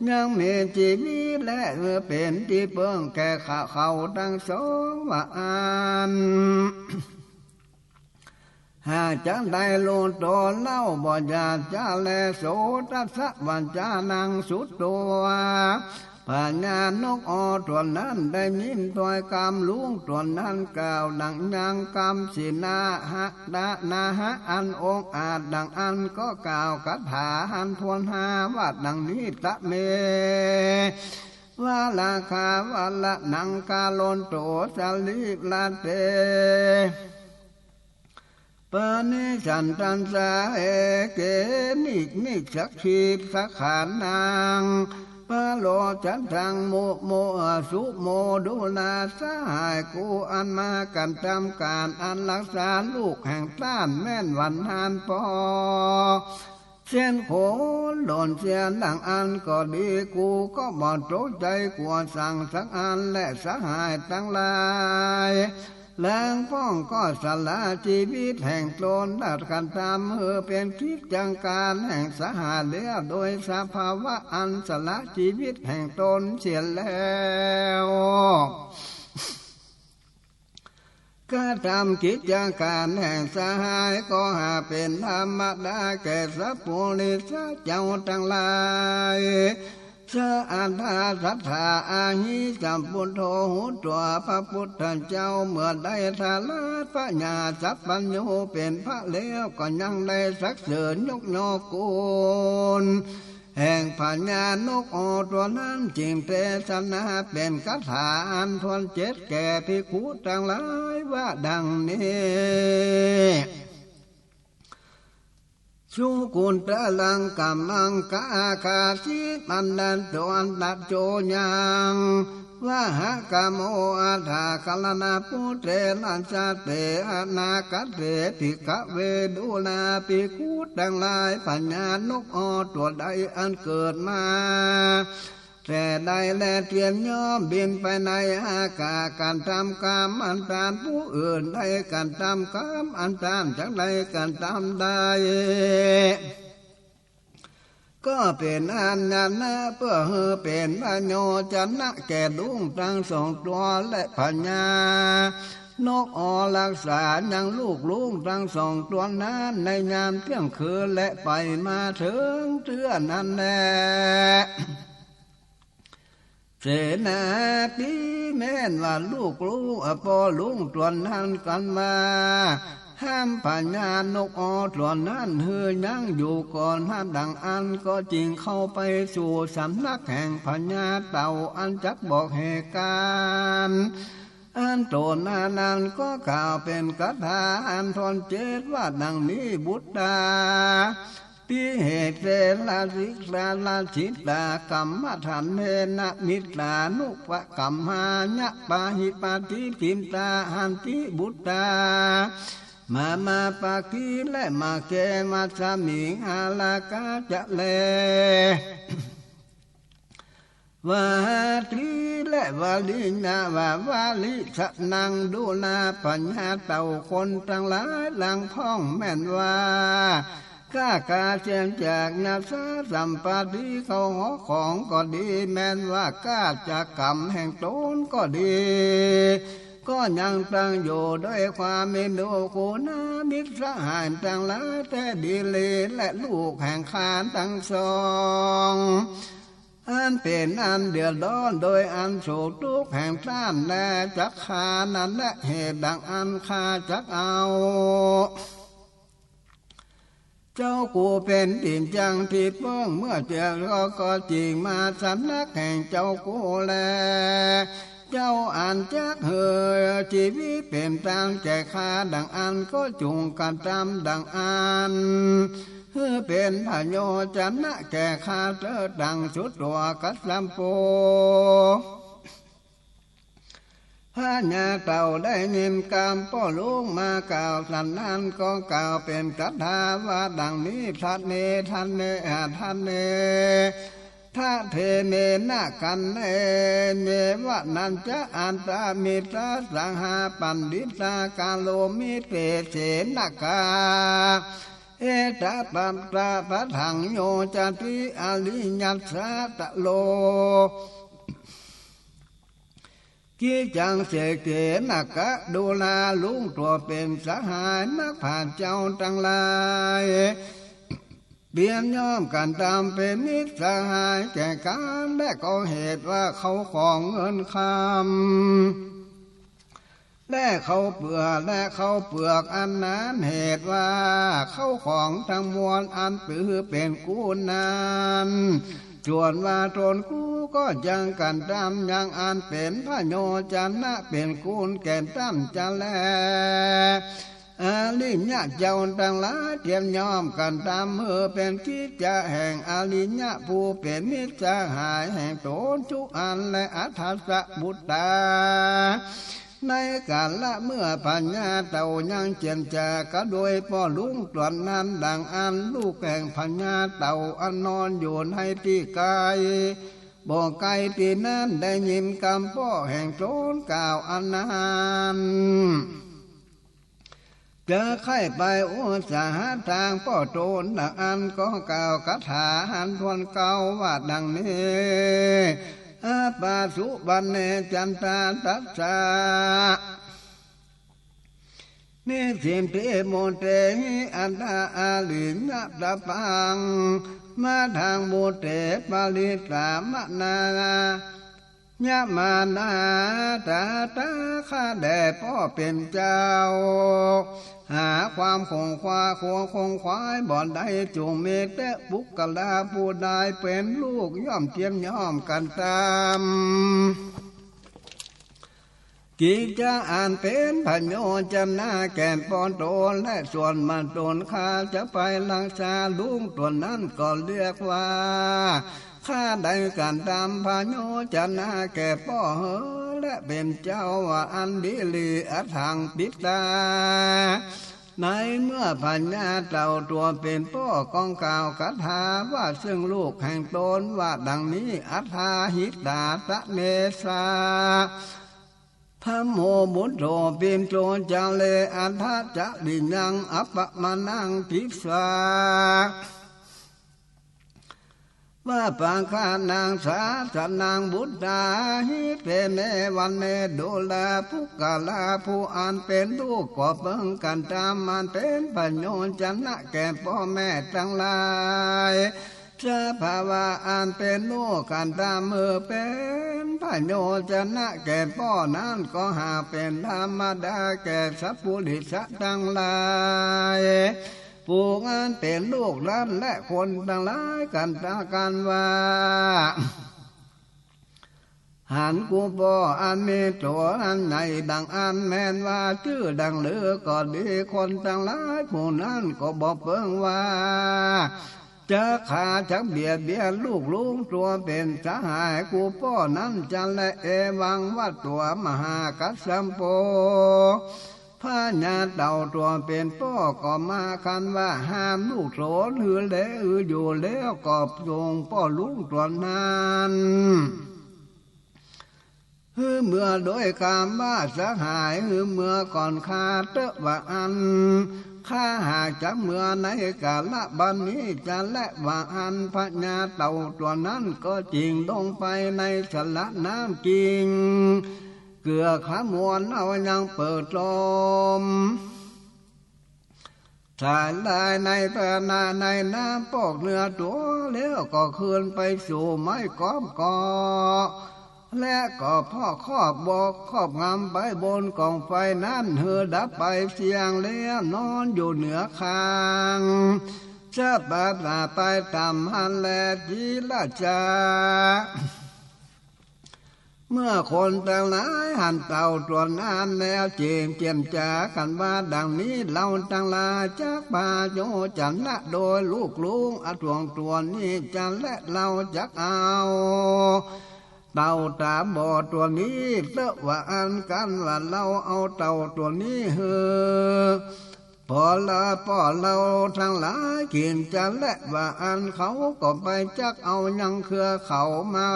ยังมีจีวิต และเป๋นตี้เปิ้งแก่ข้าเขาตังสอง ว่าอั้น หากจักได้ลุงตั๋วเล่าบ่อย่าจ๊าแล โสตัสสะ บัญจานัง สุตวา พญานกออกตั๋วนั้นได้ยินถ้อยกำลุงตั๋วนั้นกล่าว ดังยังกำสินาหะ นาหะอันองอาจ ดังอั้นก็กล่าวคาถาอันถ้วนห้าว่าดังนี้ ตะเม วะราคา วะระนัง กะรันโต สะรีระเต ปะนิสสันตัสสะ เอเก นิ นิสสักขี สักขานัง ปะโรจัตถัง โม โม สุโมดูรา สหายกูอันมากระทำก๋านอันรักษาลูกแห่งต้านแม่นหวันหานปอ เสี้ยนโขนหล่นเสียดังอั้นก็ดี กูก็บ่ตกใจ๋กั๋วสังสักอันแล สหายตังหลาย ลางป้องก็สละจีวิตแห่งตน ดัดกระทำหื้อเป๋นกิจจังก๋านแห่งสหายแล้ว โดยสภาวะอันสละจีวิตแห่งตนเสียแล้ว กระทำกิจจังก๋านแห่งสหายก็หาเป๋นธรรมดาแก่สัพปุริสะเจ้าตังหลาย สะอัตถาสัตถา อะหิ สัมปุทโธ ฮู้ตั๋วพระปุทธเจ้า เมื่อได้สละพญาสัพพัญญูเป๋นพระแล้ว ก็ยังได้สรรเสริญยกย่องกูลแห่งพญานกออกตั๋วนั้น จึงเตสนาเป๋นคาถาอันถ้วนเจ็ดแก่ภิกขุตังหลายว่าดังนี้ เ สุกุตตะลังกัมมัง กาคาสิมันตันโต อันตะโจยัง วะหะกะโม อัฏฐะกะละนะปุเตนะ สะเต อะนาคะเต ภิกขะเว ดูราภิกขุตังหลาย พญานกออตั๋วใดอันเกิดมา แต่ใดแล เตียมย่อมบินไปในอากาศ กระทำกรรมอันต้านผู้อื่นได้ กระทำกรรมอันต้านจักได้กระทำได้ ก็เป๋นอันนั้นนะ เปื้อหื้อเป๋นพโยชนะแก่ลุงตังสองตั๋ว และพญานกออรักษายังลูกลุงตังสองตั๋วนั้น ในยามเตี้ยงคืน และไปมาเถิงเตื้อนั้นแล เสนาบดีแม่นว่าลูกลุง อ่ะ ป้อลุงตั๋วนั้นกั๋นว่า ห้ามพญานกออตั๋วนั้นหื้อยังอยู่ก่อนนะ ดังอั้นก็จึงเข้าไปสู่สำนักแห่งพญาเต่า อันจักบอกเหตุก๋ารณ์ อันโตนั้น นั้นก็กล่าวเป๋นคาถาอันท่อนเจ็ดว่าดังนี้ บุตตา ติเหเสนะ สิกขา ลาสิตา กัมมะทันเทนะ มิตตานุปะกัมมายะ ปาหิปาติทินตา หันติบุตตา มามาปากี และมาเกมัสมิง อาลากาจะแล วาที และวาลีนะ วาวาลีสะนัง ดูราพญาเต่าคนตังหลาย หลังพ่องแม่นว่า ก้ากาเสียงจากนาสาสัมปาติ เข้าหอของก็ดี แม่นว่าก้าจากก๋รรมแห่งตนก็ดี ก็ยังตั้งอยู่ด้วยความเอ็นดู คูนามิตรสหายตังหลายแต๊ดีหลี และลูกแห่งข้าตังสอง อันเป๋นอันเดือดร้อนโดยอันโศกตุ๊กข์แห่งต้านแล จักฆ่านั้นแล เหตุดังอั้นข้าจักเอา เจ้ากูเป๋นตี้จั้งตี้เปิ้ง เมื่อเตียงก็ ก็จึงมาสำนักแห่งเจ้ากูแล เจ้าอันจักหื้อจีวิตเป๋นตานแก่ข้าดังอั้น ก็จุ่งกระทำดังอั้น หื้อเป๋นพโยชนะแก่ข้าเต๊อะ ตังสุตวากัสสัมโป พญาเต่าได้ยินกำป้อลุงมากล่าวสันนั้น ก็กล่าวเป๋นคาถาว่าดังนี้ ทะเน ทะเน อะ ทะเน ทะเทเนนะ กัณเณเยวะ นัญจะ อันตะมิตตา สหปัณฑิตากาโรมิ เตเสนะ กาเอตะ ปัตตะ ปะทังโยจะติ อริยัสสะ ตะโล กิจจัง เสเกนะ กะดูรา ลุงตั๋วเป๋นสหายนักปราชญ์เจ้าตังหลาย เตียมย่อมกระทำเป๋นมิตรสหายแก่กั๋น และก็เหตุว่าเข้าของเงินคำ และเข้าเปลือก และเข้าเปลือกอันนั้น เหตุว่าเข้าของตังมวลอันปือเป๋นกูนั้น ส่วนว่าตนกูก็ยังกระทำยังอันเป๋นพโยชนะเป๋นกูแก่ต้านจะแล อริยะเจ้าตังหลายเตียมย่อมกระทำหื้อเป๋นกิจจะแห่งอริยะผู้เป๋นมิตรสหายแห่งตนทุกอันแล อัฏฐัสสะ บุตตา ในกาละเมื่อพญาเต่ายังเจียรจากะโดยป้อลุงตั๋วนั้นดังอั้น ลูกแห่งพญาเต่าอันนอนอยู่ในตี้ไกล บ่ไกลตี้นั้นได้ยินกำป้อแห่งตนกล่าวอันนั้น จะใค่ไปอุตสาหะตางป้อตนดังอั้น ก็กล่าวคาถาอันถ้วนเก้าว่าดังนี้ อะปะสุปันเน จันตาตัสสะ นิสิตถิ มุตเตหิ อัตถะ อริยะตะปัง มะทัง มุตเต ปะริสสะมะนา ยะมานา ตถา ข้าแด่ป้อเป๋นเจ้า หาความขงขวา ควรขงขวายบ่ได้ จุ่งมีแต๊ปุคคละผู้ใดเป๋นลูกย่อมเตียมย่อมกระทำ กิจจะอันเป๋นผโยชนะแก่ป้อต๋น และส่วนมาต๋น ข้าจะไปฮักษาลุงตั๋วนั้นก็เรียกว่า ข้าได้กระทำผโยชนะแก่ป้อเฮอ และเป๋นเจ้าว่าอันดีหลี อัตถังปิตา ในเมื่อพญาเต่าตั๋วเป๋นป้อก็กล่าวคาถาว่าเซิ่งลูกแห่งต๋นว่าดังนี้ อัฏฐาหิตาสะเนสา ธัมโมบุตโธ ปิโต จาเร อัฏฐจริยัง อัปปมาณัง ทิสา วาปะคานัง สาสะนัง วุฏฐาหิ เต เม วัณเณ ดูรา ปุคคลา ผู้อันเป๋นลูกก็เปิงกระทำอันเป๋นผโยชนะแก่ป้อแม่ตังหลาย สภาวะอันเป๋นลูกกระทำเมื่อเป๋นผโยชนะแก่ป้อนั้นก็หากเป๋นธรรมดาแก่สัพปุริสะตังหลาย ผู้อันเป๋นลูกนั้นและคนตังหลายกั๋นตะกั๋นว่า หันกูป้ออันมีตั๋วอันใหญ่ดังอั้น แม้นว่าจื้อดังใดก็ดี คนตังหลายผู้นั้นก็บ่เปิงว่า จักฆ่าจักเบียดเบียนลูกลุงตั๋วเป๋นสหายกูป้อนั้นจะแล เอวัง วัตถัง มหากัสสัมโป พญาเต่าตั๋วเป๋นป้อก็มาคันว่าห้ามลูกสนหื้อแลหื้ออยู่ แล้วก็ส่งป้อลุงตั๋วนั้น หื้อเมือโดยกำว่าสหาย หื้อเมือก่อนข้าเต๊อะว่าอั้น ข้าหากจักเมือในกาละบัดนี้จะแลว่าอั้น พญาเต่าตั๋วนั้นก็จิ่งลงไปในสระน้ำกิง เกื้อขมวดเอายังเปิดลม สายลายในพระนาในน้ำปอกเนื้อตั๋ว แล้วก็คืนไปสู่ไม้ก๊อมกอ และก็พ่อครอบบอกครอบงำไปบนก๋องไฟนั้น หื้อดับไปเสี้ยงแล้วนอนอยู่เหนือคาง สะปาตาไปต๋ามหั้นแล จีราชา เมื่อคนตังหลายหันเต่าตั๋วนั้นแล้ว จึ่งเจียรจ๋ากั๋นว่าดังนี้ เฮาตังหลายจักผโยชนะโดยลูกลุงอถ่วงตั๋วนี้จะแล เฮาจักเอาเต่าต๋าบอดตั๋วนี้เต๊อะว่าอั้น กั๋นว่าเฮาเอาเต่าตั๋วนี้หื้อ ป้อละป้อเฮาตังหลายกิ๋นจะแลว่าอั้น เขาก็ไปจักเอายังเครือเขามา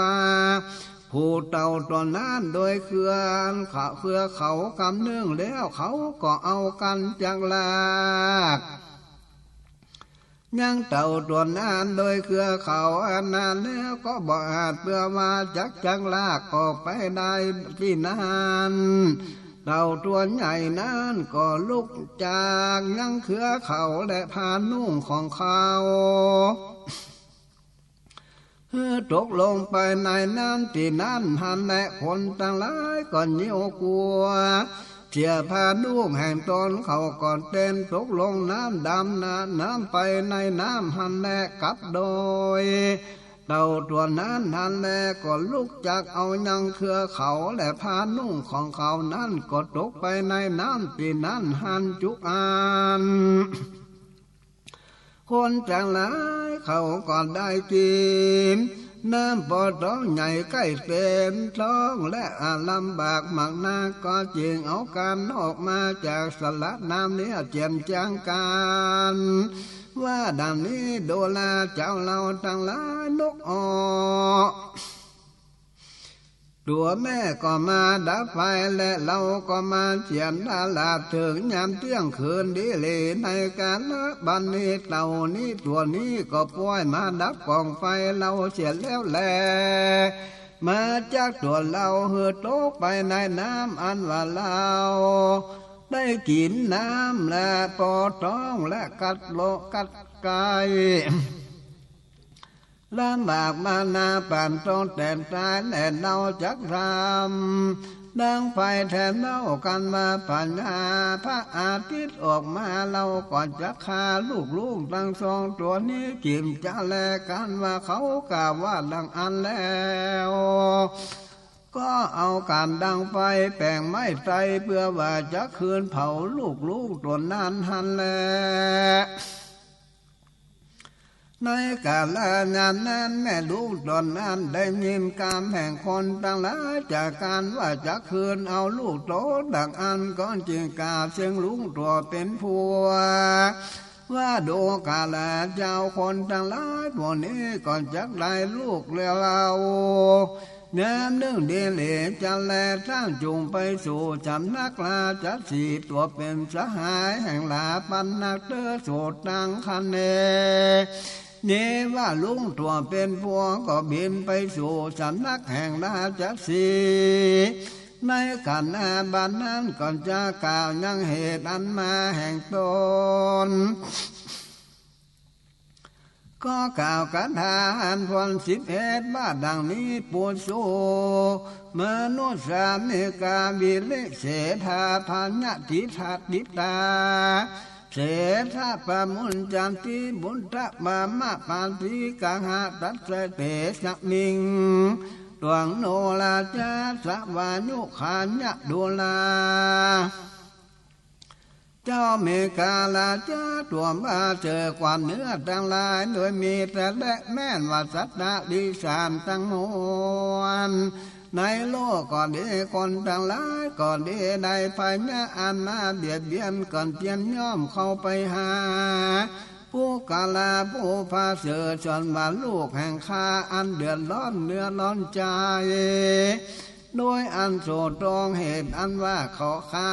ผูกเต่าตั๋วนั้นโดยเครือเขา เครือเขากำนึ่งแล้ว เขาก็เอากั๋นจักลากยังเต่าตั๋วนั้นโดยเครือเขาอันนั้นแล้ว ก็บ่อาจเปื้อว่าจักจักลากออกไปได้ตี้นั้น เต่าตั๋วใหญ่นั้นก็ลุกจากยังเครือเขาและผ้านุ่งของเขา หื้อตกลงไปในน้ำตี้นั้นหั้นแล คนตังหลายก็เยียวกั๋ว เสียผ้านุ่งแห่งต๋นเขาก็เต้นตกลงน้ำดำนาน้ำไปในน้ำหั้นแล กับโดย เต่าตั๋วนั้นหั้นแล ก็ลุกจากเอายังเครือเขาและผ้านุ่งของเขานั้น ก็ตกไปในน้ำตี้นั้นหั้นจุกอั้น คนตังหลายเขาก็ได้กิ๋นน้ำป้อต๊องใหญ่ใก้เต๋มต๊อง และอาลำบากมากนัก ก็จึ่งเอากั๋นออกมาจากสระน้ำนี้ เจียรจ๋ากั๋น ว่าดังนี้ ดูราเจ้าเฮาตังหลาย นกออกตั๋วแม่ก็มาดับไฟ และเฮาก็มาเจียรดาราบเถิงยามเตี้ยงคืนดีหลี ในกาละบัดนี้ เต่านี้ตั๋วนี้ก็ป้อยมาดับก๋องไฟเฮาเสียแล้วแล มาจักตั๋วเฮาหื้อตกไปในน้ำอันว่าเฮาได้กิ๋นน้ำและป้อต๊องและกัดโลกัดไก่ ลำบากมานาปานต้องแตกต๋าย และเฮาจักทำดังไฟแทนเฮา กั๋นว่าพญาพระอาทิตย์ออกมา เฮาก็จักฆ่าลูกลุงตังสองตั๋วนี้กิ๋นจะแล กั๋นว่าเขากล่าวว่าดังอั้นแล้ว ก็เอาก๋านดังไฟแป๋งไม้ไตร เปื้อว่าจะคืนเผาลูกๆ ตั๋วนั้นหั้นแล ในก๋าละยามนั้นแม่ลุงตั๋วนั้นได้ยินกำแห่งคนตังหลาย จากกั๋นว่าจะคืนเอาลูกตั๋วดังอั้น ก็จึงกล่าวเสียงลุงตั๋วเป๋นผัว ว่าดูก่อนแลเจ้าคนตังหลาย ตั๋วนี้ก็จักได้ลูกแล้วเล่า ยามนึ่งดีหลีจันแล ต้านจุ่งไปสู่สำนักราชสีห์ ตั๋วเป๋นสหายแห่งหลาปันนักเต๊อะ สูตรตังคะเน นี้ว่าลุงตั๋วเป๋นผัวก็บินไปสู่สำนักแห่งราชสีห์ ในขณะบัดนั้นก็จะกล่าวยังเหตุอันมาแห่งต๋น ก็กล่าวคาถาอันพ่นสิบเอ็ดว่าดังนี้ ปุโส มนุสสานิกา วิริเศษฐา พยาธิทัตติตา เศษฐปมุญจันติ บุตตะมามะปาติกะหะ ตัสสะเตสะมิง ตวังโนราชา สวายุคายะดูรา เจ้าเมขลาชาตั๋วบ่าเสริฐกว่าเนื้อตังหลาย โดยมีแต่และแม่นว่าสัตว์ติรัจฉานตังมวล ในโลกก็ดี คนตังหลายก็ดี ได้ภัยอันมาเบียดเบียน ก็เตียนย่อมเข้าไปหา ปุคคละผู้ประเสริฐ ส่วนว่าลูกแห่งข้าอันเดือดร้อนเนื้อร้อนใจ๋ โดยอันโสตรงเหตุอันว่าเขาข้า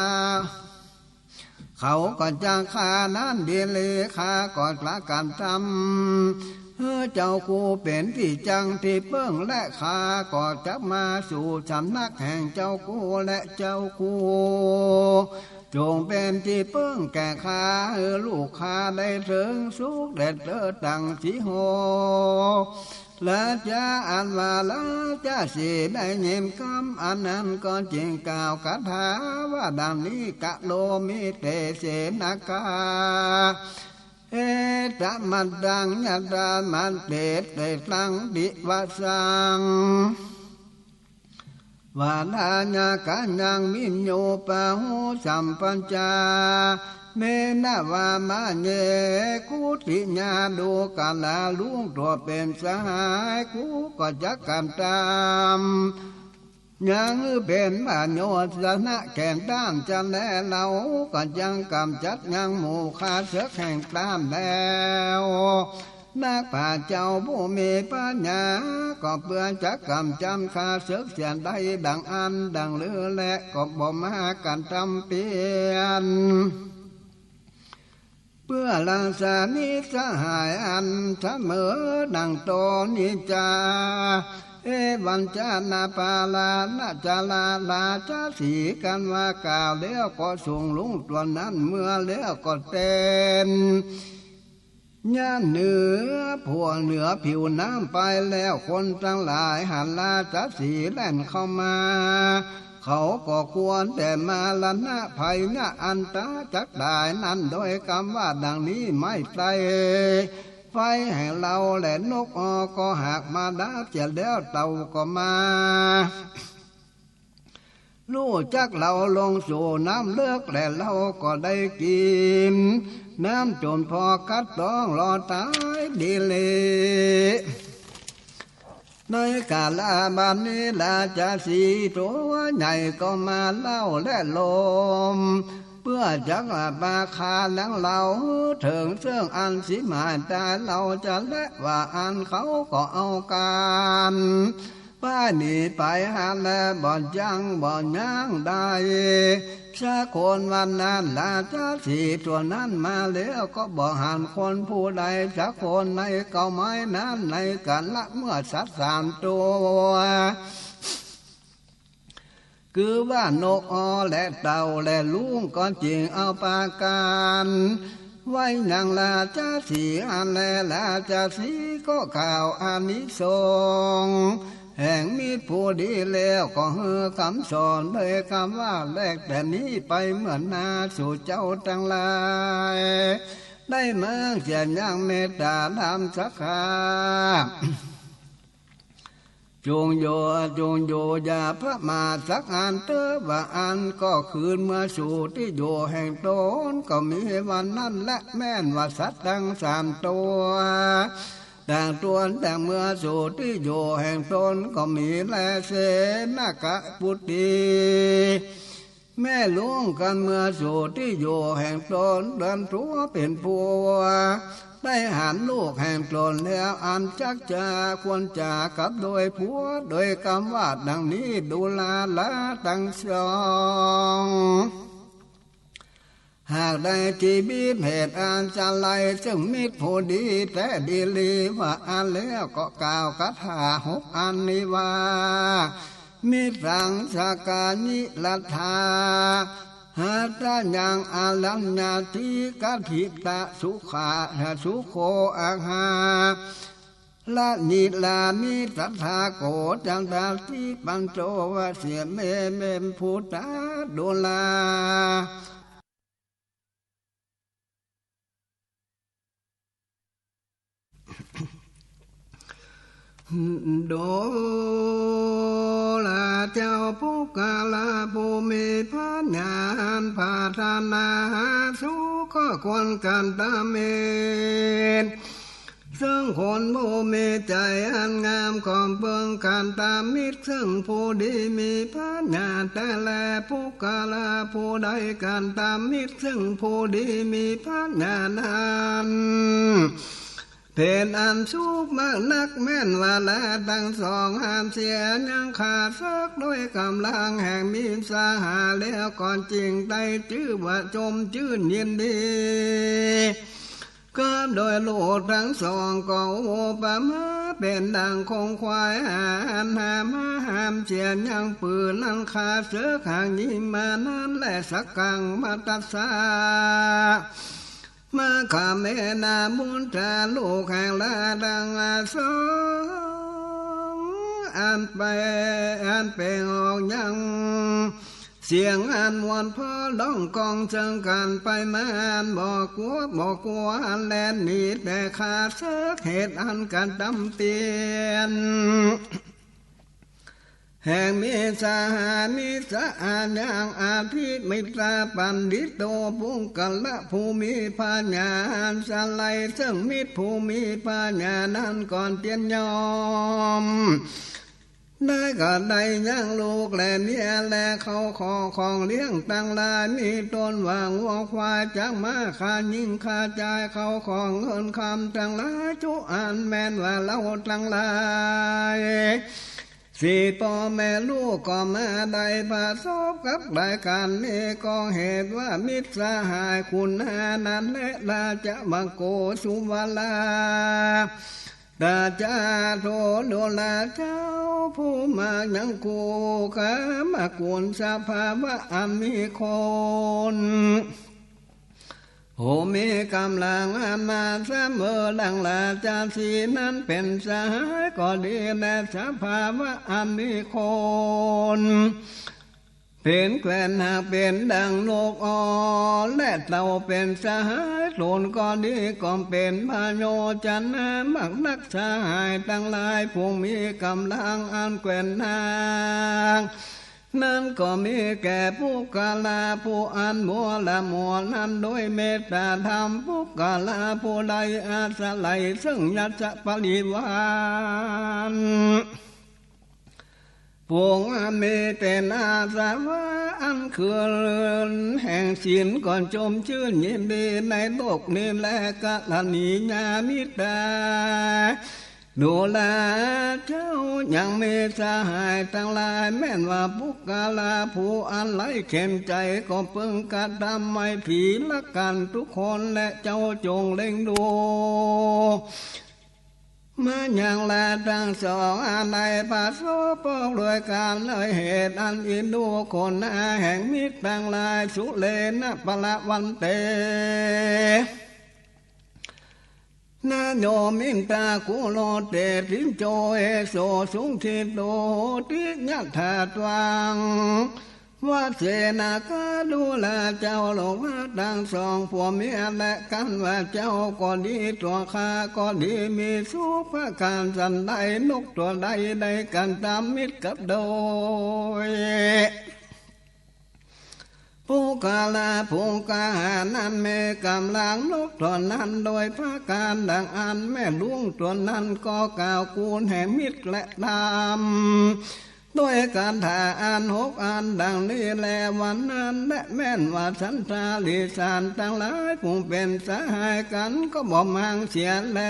เขาก็จักข้านั้นดีหลี ข้าก็จักกระทำหื้อเจ้าคู่เป๋นตี้จั้งตี้เปิ้ง และข้าก็จักมาสู่สำนักแห่งเจ้าคู่ และเจ้าคู่จงเป๋นตี้เปิ้งแก่ข้า หื้อลูกข้าได้เถิงสุขแดดเตอตั้งสีหก ราชาอันว่าราชสีห์ได้ยินกำอันนั้นก็จึงกล่าวคาถาว่าดังนี้ กะโรมิเตเสนกา เอตะมัตตัง ยะตามัตเต เตตัง ติวะสัง วาทายะกะยัง วิญญูปะหูสัมปัญจา เมนะวามะเย กุติยา ดูกะลา ลุงตั๋วเป๋นสหาย กูก็จักกระทำยังหื้อเป๋นประโยชน์สนะแก่ต้านจะแล เฮาก็จักก๋ำจัดยังหมู่ข้าเสิกแห่งต้านแล้ว นักปราชญ์เจ้าผู้มีปัญญา ก็เปื้อจะก๋ำจัดข้าเสิกเสียได้ดังอั้นดังลือ และก็บ่มากระทำเปลี่ยน เปื้อรักษามิตรสหายอันเสมอดังต๋นนี้จา เอวัญจานาปาลานะจารา ราชสีห์กันว่ากล่าวแล้วก็ส่งลุงตั๋วนั้นเมือแล้วก็แตน ย่านเหนือผัวเหนือผิวน้ำไปแล้ว คนตังหลายหันราชสีห์แล่นเข้ามา เขาก็กลัวแต่มรณะภัยนะอันต๋าจักต๋ายนั้น โดยกำว่าดังนี้ ไม้ไตร ไฟแห่งเฮาและนกออก็หากมาดับเสียแล้ว เต่าก็มา ฮู้จักเฮาลงสู่น้ำเลิก และเฮาก็ได้กิ๋นน้ำจ๋นผ่อกัดต๊องรอดต๋ายดีหลี ในกาละบัดนี้ราชสีห์ตั๋วใหญ่ก็มาเล่าและลม เปื้อจักว่าปาคายังเฮาเถิงเซิ่งอันสิหมายต๋าย เฮาจะและว่าอั้น เขาก็เอาก๋าน ป้ายหนีไปหั้นแล บ่ยั้งบ่ยั้งได้สักคน วันนั้นราชสีห์ตั๋วนั้นมาแล้ว ก็บ่หันคนผู้ใดสักคน ในเก๊าไม้นั้น ในกาละเมื่อสัตว์สามตั๋ว คือว่านกออและเต่าและลุง ก็จึงเอาปาก๋านไว้ยังราชสีห์หั้นแล ราชสีห์ก็กล่าวอานิสงส์แห่งมิตรผู้ดีแล้ว ก็หื้อกำสอนโดยกำว่า แลแต่นี้ไปเมื่อหน้า สูเจ้าตังหลาย ได้เมืองเสียยังเมตต๋าธรรมสักข้า จงอยู่ จงอยู่อย่าประมาทสักอันเต๊อะ ว่าอั้น ก็คืนเมือสู่ตี้อยู่แห่งต๋น ก็มีวันนั้นแล แม่นว่าสัตว์ตังสามตั๋ว ต่างตวนต่างเมือสู่ตี้อยู่แห่งต๋น ก็มีแล เสนกปุตตรี แม่ลุงกั๋นเมือสู่ตี้อยู่แห่งต๋น เดินตั๋วเป๋นผัว ได้หันลูกแห่งต๋นแล้ว อันจักจะควรจะกับโดยผัว โดยกำว่าดังนี้ ดูราตังสอง หากได้จีวิตเหตุอันจะไล ซึ่งมิตรผู้ดีแต๊ดีหลีว่าอั้นแล้ว ก็กล่าวคาถาหกอันนี้ว่า มิตตังสกายิรัตถา หัตถยังอรัญญาติกาทิตะสุขา สุโขอาหา ละนิรามิตถาโกจันตาทิปันโตวะเสเม เมมพุทธาดูรา ดูราเจ้าปุคคละผู้มีพญาณปรารถนาสุข ก็ควรกัตตมิตร ซึ่งคนผู้มีใจ๋อันงาม ก็เปิงกัตตมิตร ซึ่งผู้ดีมีพญาแต๊แล ปุคคละผู้ใดกัตตมิตร ซึ่งผู้ดีมีพญานั้น เป๋นอันสุขมากนัก แม่นว่าราตังสองห้ามเสีย ยังข้าศึกโดยก๋ำลังแห่งมิตรสหายแล้ว ก็จึงได้จื้อว่าจมจื้นยินดี กับโดยลูกตังสอง ก็อุปมาเป๋นดั่งคงควายอันห้าม ห้ามเสียยังปืนนั้น ข้าศึกหากยิงมานั้นแล สกังมัตตัสสะ มาคาเมนะ บุตตาลูกแห่งราตังสอง อันไป อันเปล่งออกยังเสียงอันม่วนเพราะร้องก้องเซิงกั๋นไปมา อันบ่กั๋ว บ่กั๋วอันแล่นหนีแต่ข้าศึก เหตุอันกัตตำเตียน แห่งมิตรสหายมิตรสหายยังอธิมิตราปัณฑิโต ปุคคละผู้มีพญาอันสไล ซึ่งมิตรผู้มีพญานั้นก่อนเตียนย่อม ได้ก็ได้ยังลูกแลเมียแลเข้าของของเลี้ยงตังหลาย มีต้นว่างัวควายจ๊างม้า ค่าญิงค่าจาย เข้าของเงินคำตังหลาย จุอันแม่นว่าเฮาตังหลาย สี่ป้อแม่ลูกก็มาได้ประสบกับรายก๋านนี้ ก็เหตุว่ามิตรสหายคุณานั้นแล ราชมังโกสุวรา ราชาโท ดูราเจ้าผู้มายังคู่กามกุลสภาวะอันมีคน ผู้มีก๋ำลังอันมาเสมอดังราชสีห์นั้นเป๋นสหายก็ดีแล สภาวะอันมีคน เป๋นแคว่นหากเป๋นดั่งนกอ่อน และเต่าเป๋นสหายตนก็ดี ก็เป๋นประโยชน์จะนามากนัก สหายตังหลาย ผู้มีก๋ำลังอันแคว่นหาก นั้นก็มีแก่ปุคคละผู้อันมัวละมัวนั้นโดยเมตตาธรรม ปุคคละผู้ใดอาศัยซึ่งญาติบริวาร ผู้อันมีแต่อาสวะอันเกิดแห่งศีล ก็จมจื้นยินดีในโลกนี้แล กรณียามิตรา ดูราเจ้ายังมีสหายตังหลาย แม่นว่าปุคคละผู้อันไร้เข็ญใจ๋ ก็เปิงกระตำไมตรีรักกั๋นทุกคน และเจ้าจงเล็งดู มายังราตังสองอันได้ประสบปอกด้วยกั๋น ด้วยเหตุอันอินดูคนนาแห่งมิตรตังหลาย สุเรนะปะละวันเต นะโยมินตาคุโรเตติโจ เอโสสุขิโต ติยะถาตวัง วเสนกะดูราเจ้า โลกว่าตังสองผัวเมียและกั๋นว่า เจ้าก็ดี ตั๋วข้าก็ดี มีสุขประก๋านสันใด นกตั๋วใดได้กั๋นต๋ามมิตรกับโดย ปุคคละผู้กล้าหาญนั้นมีก๋ำลัง นกตั๋วนั้นโดยประก๋านดังอั้น แม่ลุงตั๋วนั้นก็กล่าวกู๋นแห่มิตรและธรรม โดยคาถาอันหกอันดังนี้แล วันนั้นแล แม่นว่าสันตาริสารตังหลาย ผู้เป๋นสหายกั๋นก็บ่มางเสียแล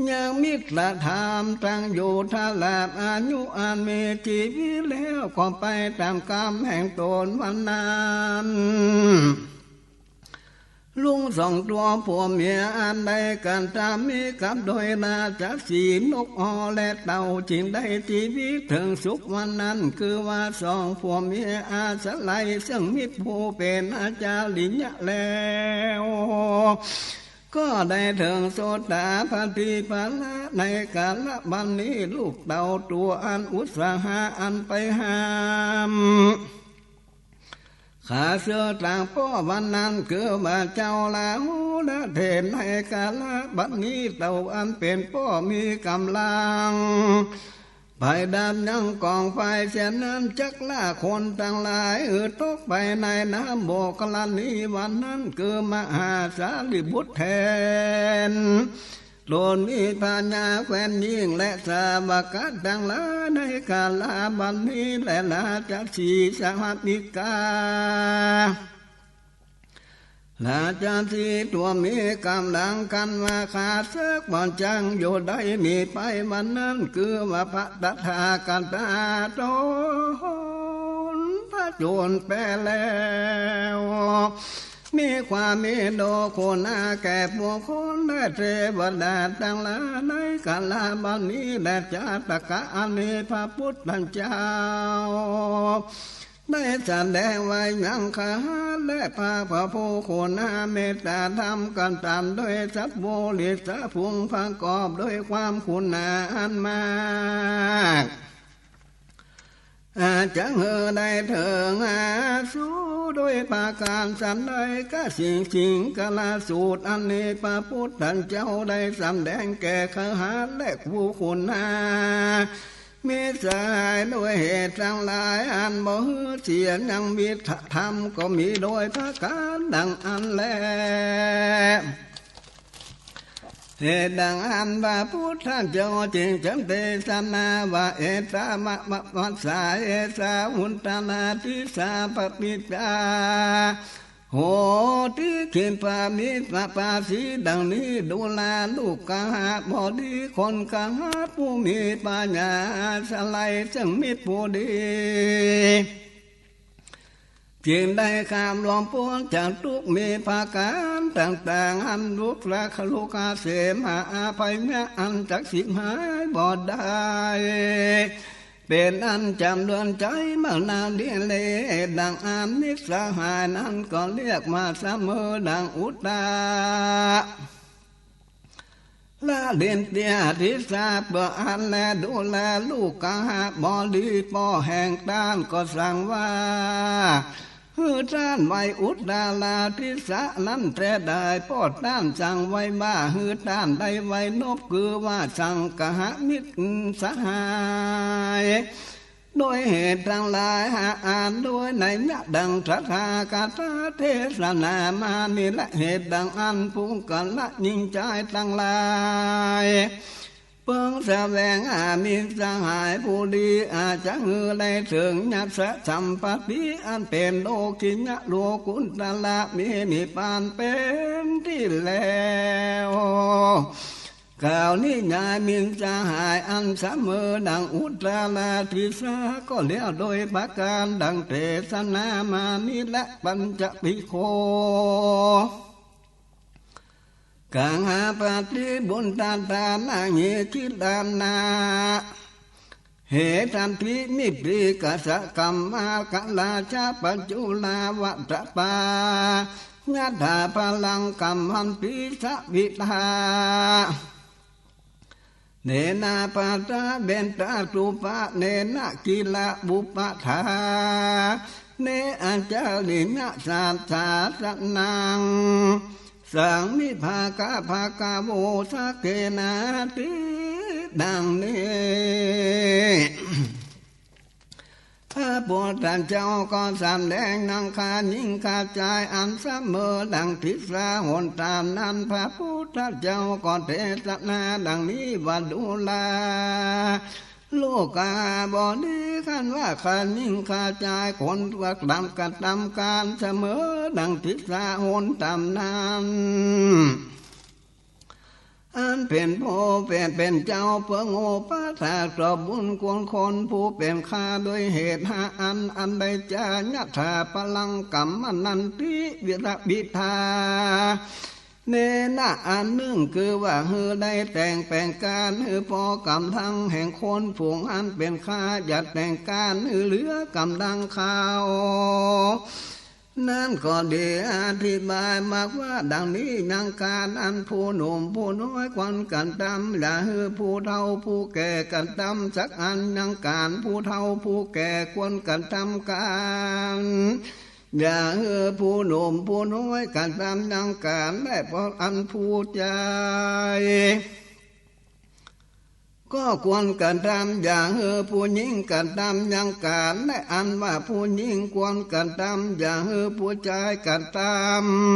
ยังมิตรธรรมตั้งอยู่ตลอดอายุอันมีจีวิตแล้ว ก็ไปต๋ามกรรมแห่งต๋นวันนั้น ลุงสองตั๋วผัวเมียอันได้กั๋นต๋ามมิตรกับโดยราชสีห์นกฮอและเต่า จึงได้จีวิตเถิงสุขวันนั้น คือว่าสองผัวเมียอาศัยเซิ่งมิตรผู้เป๋นอาจาริยะแล้ว ก็ได้เถิงโสตาปัตติผละในกาละบัดนี้ ลูกเต่าตั๋วอันอุตสาหะอันไปห้าม ขาเสือตางป้อวันนั้น คือว่าเจ้าลาหูละเถรในกาละบัดนี้ เต่าอันเป๋นป้อมีก๋ำลัง ไฟดับยังก๋องไฟเสียนั้น จักละคนตังหลายหื้อตกไปในน้ำโบกรณี วันนั้นคือมหาสารีบุตรเถร ต๋นมีพญาแคว้นยิ่งและสาวกะตังหลายในกาละบัดนี้ และราชสีห์สหมิกา ราชสีห์ตั๋วมีก๋ำลังกั๋นว่า ข้าศึกบ่จั่งอยู่ได้หนีไป วันนั้นคือว่าพระตถาคตาต๋นผจญไปแล้ว มีความเมตโตกรุณาแก่บุคคลและเทวดาตังหลายในกาละบัดนี้ และจาตกะอันนี้พระพุทธเจ้า ได้แสดงไว้ยังข้าและพระผู้กรุณาเมตตาธรรม กั๋นต๋ามโดยสัตว์บริษัทฝูงประกอบโดยความกรุณาอันมาก อาจจะหื้อได้เถิงอาสุโดยประก๋านสันใด กะสิงสิงคลสูตรอันนี้พระพุทธเจ้าได้แสดงแก่ข้าและผู้กรุณา มิตรสหายด้วยเหตุตังหลายอันบ่หื้อเสีย ยังมิตรธรรมก็มีโดยประก๋านดังอั้นแล เหตุดังอั้นพระพุทธเจ้าจึงจักเตสนาว่า เอตามะมะมัสสา เอสาอุตตราทิสาปะปิจจา โหติ คิปปะมิสสะปาสี ดังนี้ ดูราลูกกหบดี คนกหบดีผู้มีปัญญาอาศัยซึ่งมิตรผู้ดี จึงได้ข้ามล่วงป๊นจากทุกข์มีประก๋านต่างๆ อันทุกข์ละคลุกเกษมหาอภัยเมื่ออันจักฉิบหายบ่ได้ เป๋นอันจำเริญใจ๋มากนาดีเล ดังอั้นมิตรสหายนั้นก็เรียกว่าเสมอดังอุตตรา ละเด่นเตี้ยทิสาเปื้ออันแลดูแลลูกกหบดี ป้อแห่งต้านก็สั่งว่า หื้อต้านไหว้อุตตราทิสานั้นแต๊ได้ ป้อต้านสั่งไว้ว่า หื้อต้านได้ไหว้นบ คือว่าสังคหมิตรสหาย โดยเหตุตังหลายหาอันด้วยนัยยะดังตถาคตเตสนามานี้แล เหตุดังอั้นปุคคละญิงจายตังหลาย เปิงแสวงหามิตรสหายผู้ดี อาจจะหื้อได้เถิงยักขสัมปัตติ อันเป๋นโลกิยะโลกุตตระ มีนิพพานเป๋นตี้แล้ว กล่าวนิยายมิตรสหายอันเสมอดังอุตตราทิสาก็แล้วโดยประก๋านดังเตสนามานี้แล ปัญจปิโค กหปติบุตตาตานาหิคิลานา เหตันติมิตติกะสะกัมมะกะลาชะปัจจุลาวัตตปา ยัตถาพลังกัมมันติสะวิทา เนนะ ปัตตะเบนตะตูปะ เนนะ กิระ บุปผา เน อาจารินะ สัสสาสะนัง สัมมิภากะภะคะโว สักเขนะติ ดังนี้ พระพุทธเจ้าก็สำแดงยังข้าญิงข้าจายอันเสมอดั่งทิศาหนต๋ามนั้น พระพุทธเจ้าก็เทศนาดั่งนี้ว่า ดูรา โลกาบดี คันว่าข้าญิงข้าจายคนกระทำ กระทำก๋านเสมอดั่งทิศาหนต๋ามนั้น อันเป๋นผู้เป๋น เป๋นเจ้าเปิงอุปัฏฐากตอบบุญคุณคนผู้เป๋นข้าโดยเหตุห้าอัน อันใดจา ยะถา พลัง กัมมะ นันติ วิระ วิธา เนนะ อันนึ่งคือว่าหื้อได้แต่งแป๋งก๋านหื้อปอกำลังแห่งคนฝูงอันเป๋นข้า จะแต่งก๋านหื้อเหลือกำลังเขา นั้นก็ดี อธิบายมากว่าดั่งนี้ ยังก๋านอันผู้หนุ่มผู้น้อยควรกระทำ อย่าหื้อผู้เฒ่าผู้แก่กระทำสักอัน ยังก๋านผู้เฒ่าผู้แก่ควรกระทำก๋าน อย่าหื้อผู้หนุ่มผู้น้อยกระทำยังก๋าน และเพราะอันผู้จาย ก็ควรกระทำ อย่าหื้อผู้ญิงกระทำยังก๋าน และอันว่าผู้ญิงควรกระทำ อย่าหื้อผู้จายกระท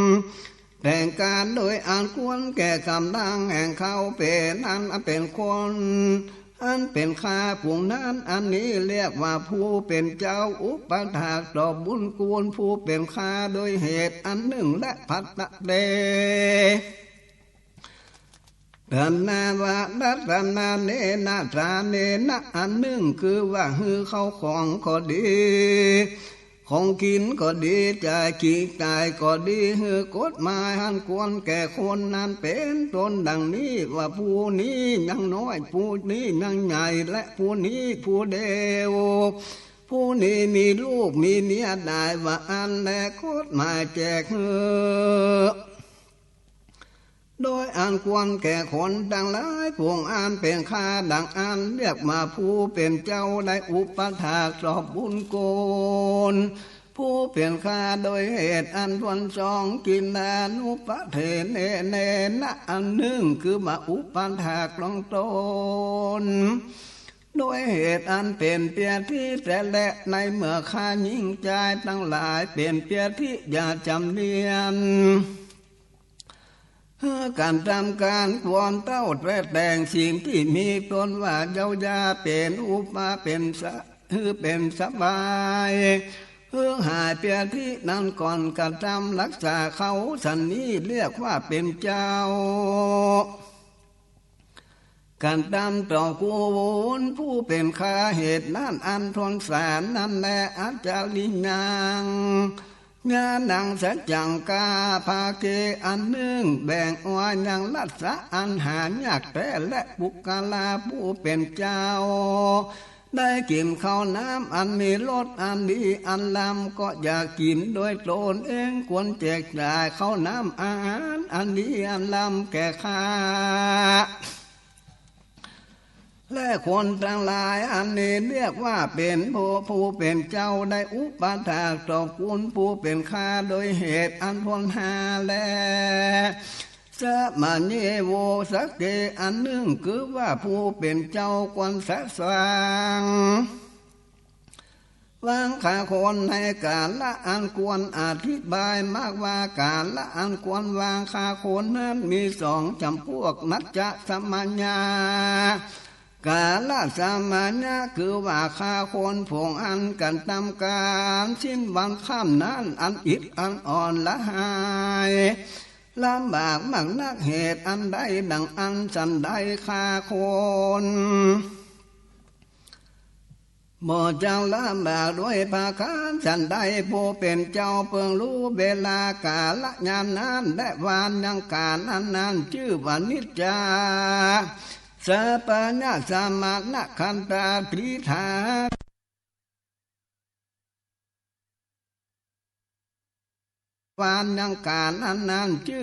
ำ แต่งก๋านโดยอันควรแก่กำลังแห่งเขาเป๋นอันเป๋นคน อันเป๋นข้าฝูงนั้น อันนี้เรียกว่าผู้เป๋นเจ้าอุปัฏฐากตอบบุญคุณผู้เป๋นข้าโดยเหตุอันนึ่ง และภัตตะเต ธนวะ รัตนะ เนนะ ทาเนนะ อันนึ่งคือว่าหื้อเข้าของก็ดี ของกิ๋นก็ดี จ่ายกิ๋นจ่ายก็ดี หื้อกฎหมายอันควรแก่คนนั้นเป๋นต้นดั่งนี้ว่า ผู้นี้ยังน้อย ผู้นี้ยังใหญ่ และผู้นี้ผู้เดียว ผู้นี้มีลูกมีเมียได้ว่าอั้น และกฎหมายแจกหื้อ โดยอันควรแก่คนตังหลายฝูงอันเป๋นข้าดังอั้น เรียกว่าผู้เป๋นเจ้าได้อุปัฏฐากตอบบุญคุณผู้เป๋นข้าโดยเหตุอันทวนสอง กิลานุปะเทเน เนนะ อันนึ่งคือว่าอุปัฏฐากตรงตน โดยเหตุอันเป๋นเปียทิแต๊แล ในเมื่อข้าญิงจายตังหลายเป๋นเปียทิ อย่าจำเนียน หื้อก๋านทำก๋านควรเต้าแต๊แต่งสิ่งตี้มีต้นว่าเย้ายาเป๋นอุปาเป๋นสะ หื้อเป๋นสบาย หื้อหายเปียทินั้นก่อนกระทำ รักษาเขาสันนี้เรียกว่าเป๋นเจ้า ก๋านทำต่อกูลผู้เป๋นข้า เหตุนั้นอันทนสารนั้นแล อาจาริยัง ญาณัง สัจจัง กา ภาเก อันนึ่งแบ่งออกยังรัสสะอันหายากแต๊ และปุคคลาผู้เป๋นเจ้า ได้กิ๋นข้าวน้ำอันมีรสอันดีอันลำ ก็อย่ากิ๋นโดยตนเอง ควรแจกจ่ายข้าวน้ำอาหารอันดีอันลำแก่ข้า และคนตังหลาย อันนี้เรียกว่าเป๋นผู้ ผู้เป๋นเจ้าได้อุปัฏฐากตอบคุณผู้เป๋นข้าโดยเหตุอันทนห้าแล สะมะเยโว สักเก อันนึ่งคือว่าผู้เป๋นเจ้าควรสะสาง วางคาคนในกาละอันควร อธิบายมากว่ากาละอันควรวางคาคนนั้นมีสองจ๋ำพวก นัจจะสะมะยะ กาละสะมะยะ คือว่าคาคนฝูงอันกระทำก๋านสิ้นวันค่ำนั้นอันอิดอันอ่อนละหาย ลำบากมากนัก เหตุอันใดดังอั้น สันใดคาคนบ่จักลำบากโดยประก๋านสันใด ผู้เป๋นเจ้าเปิงฮู้เวลากาละยามนั้น และวานยังก๋านอันนั้นจื้อว่านิจจา สะปะยะ สะมะนะ ขันตา ติฏฐา วานยังก๋านอันนั้นจื้อ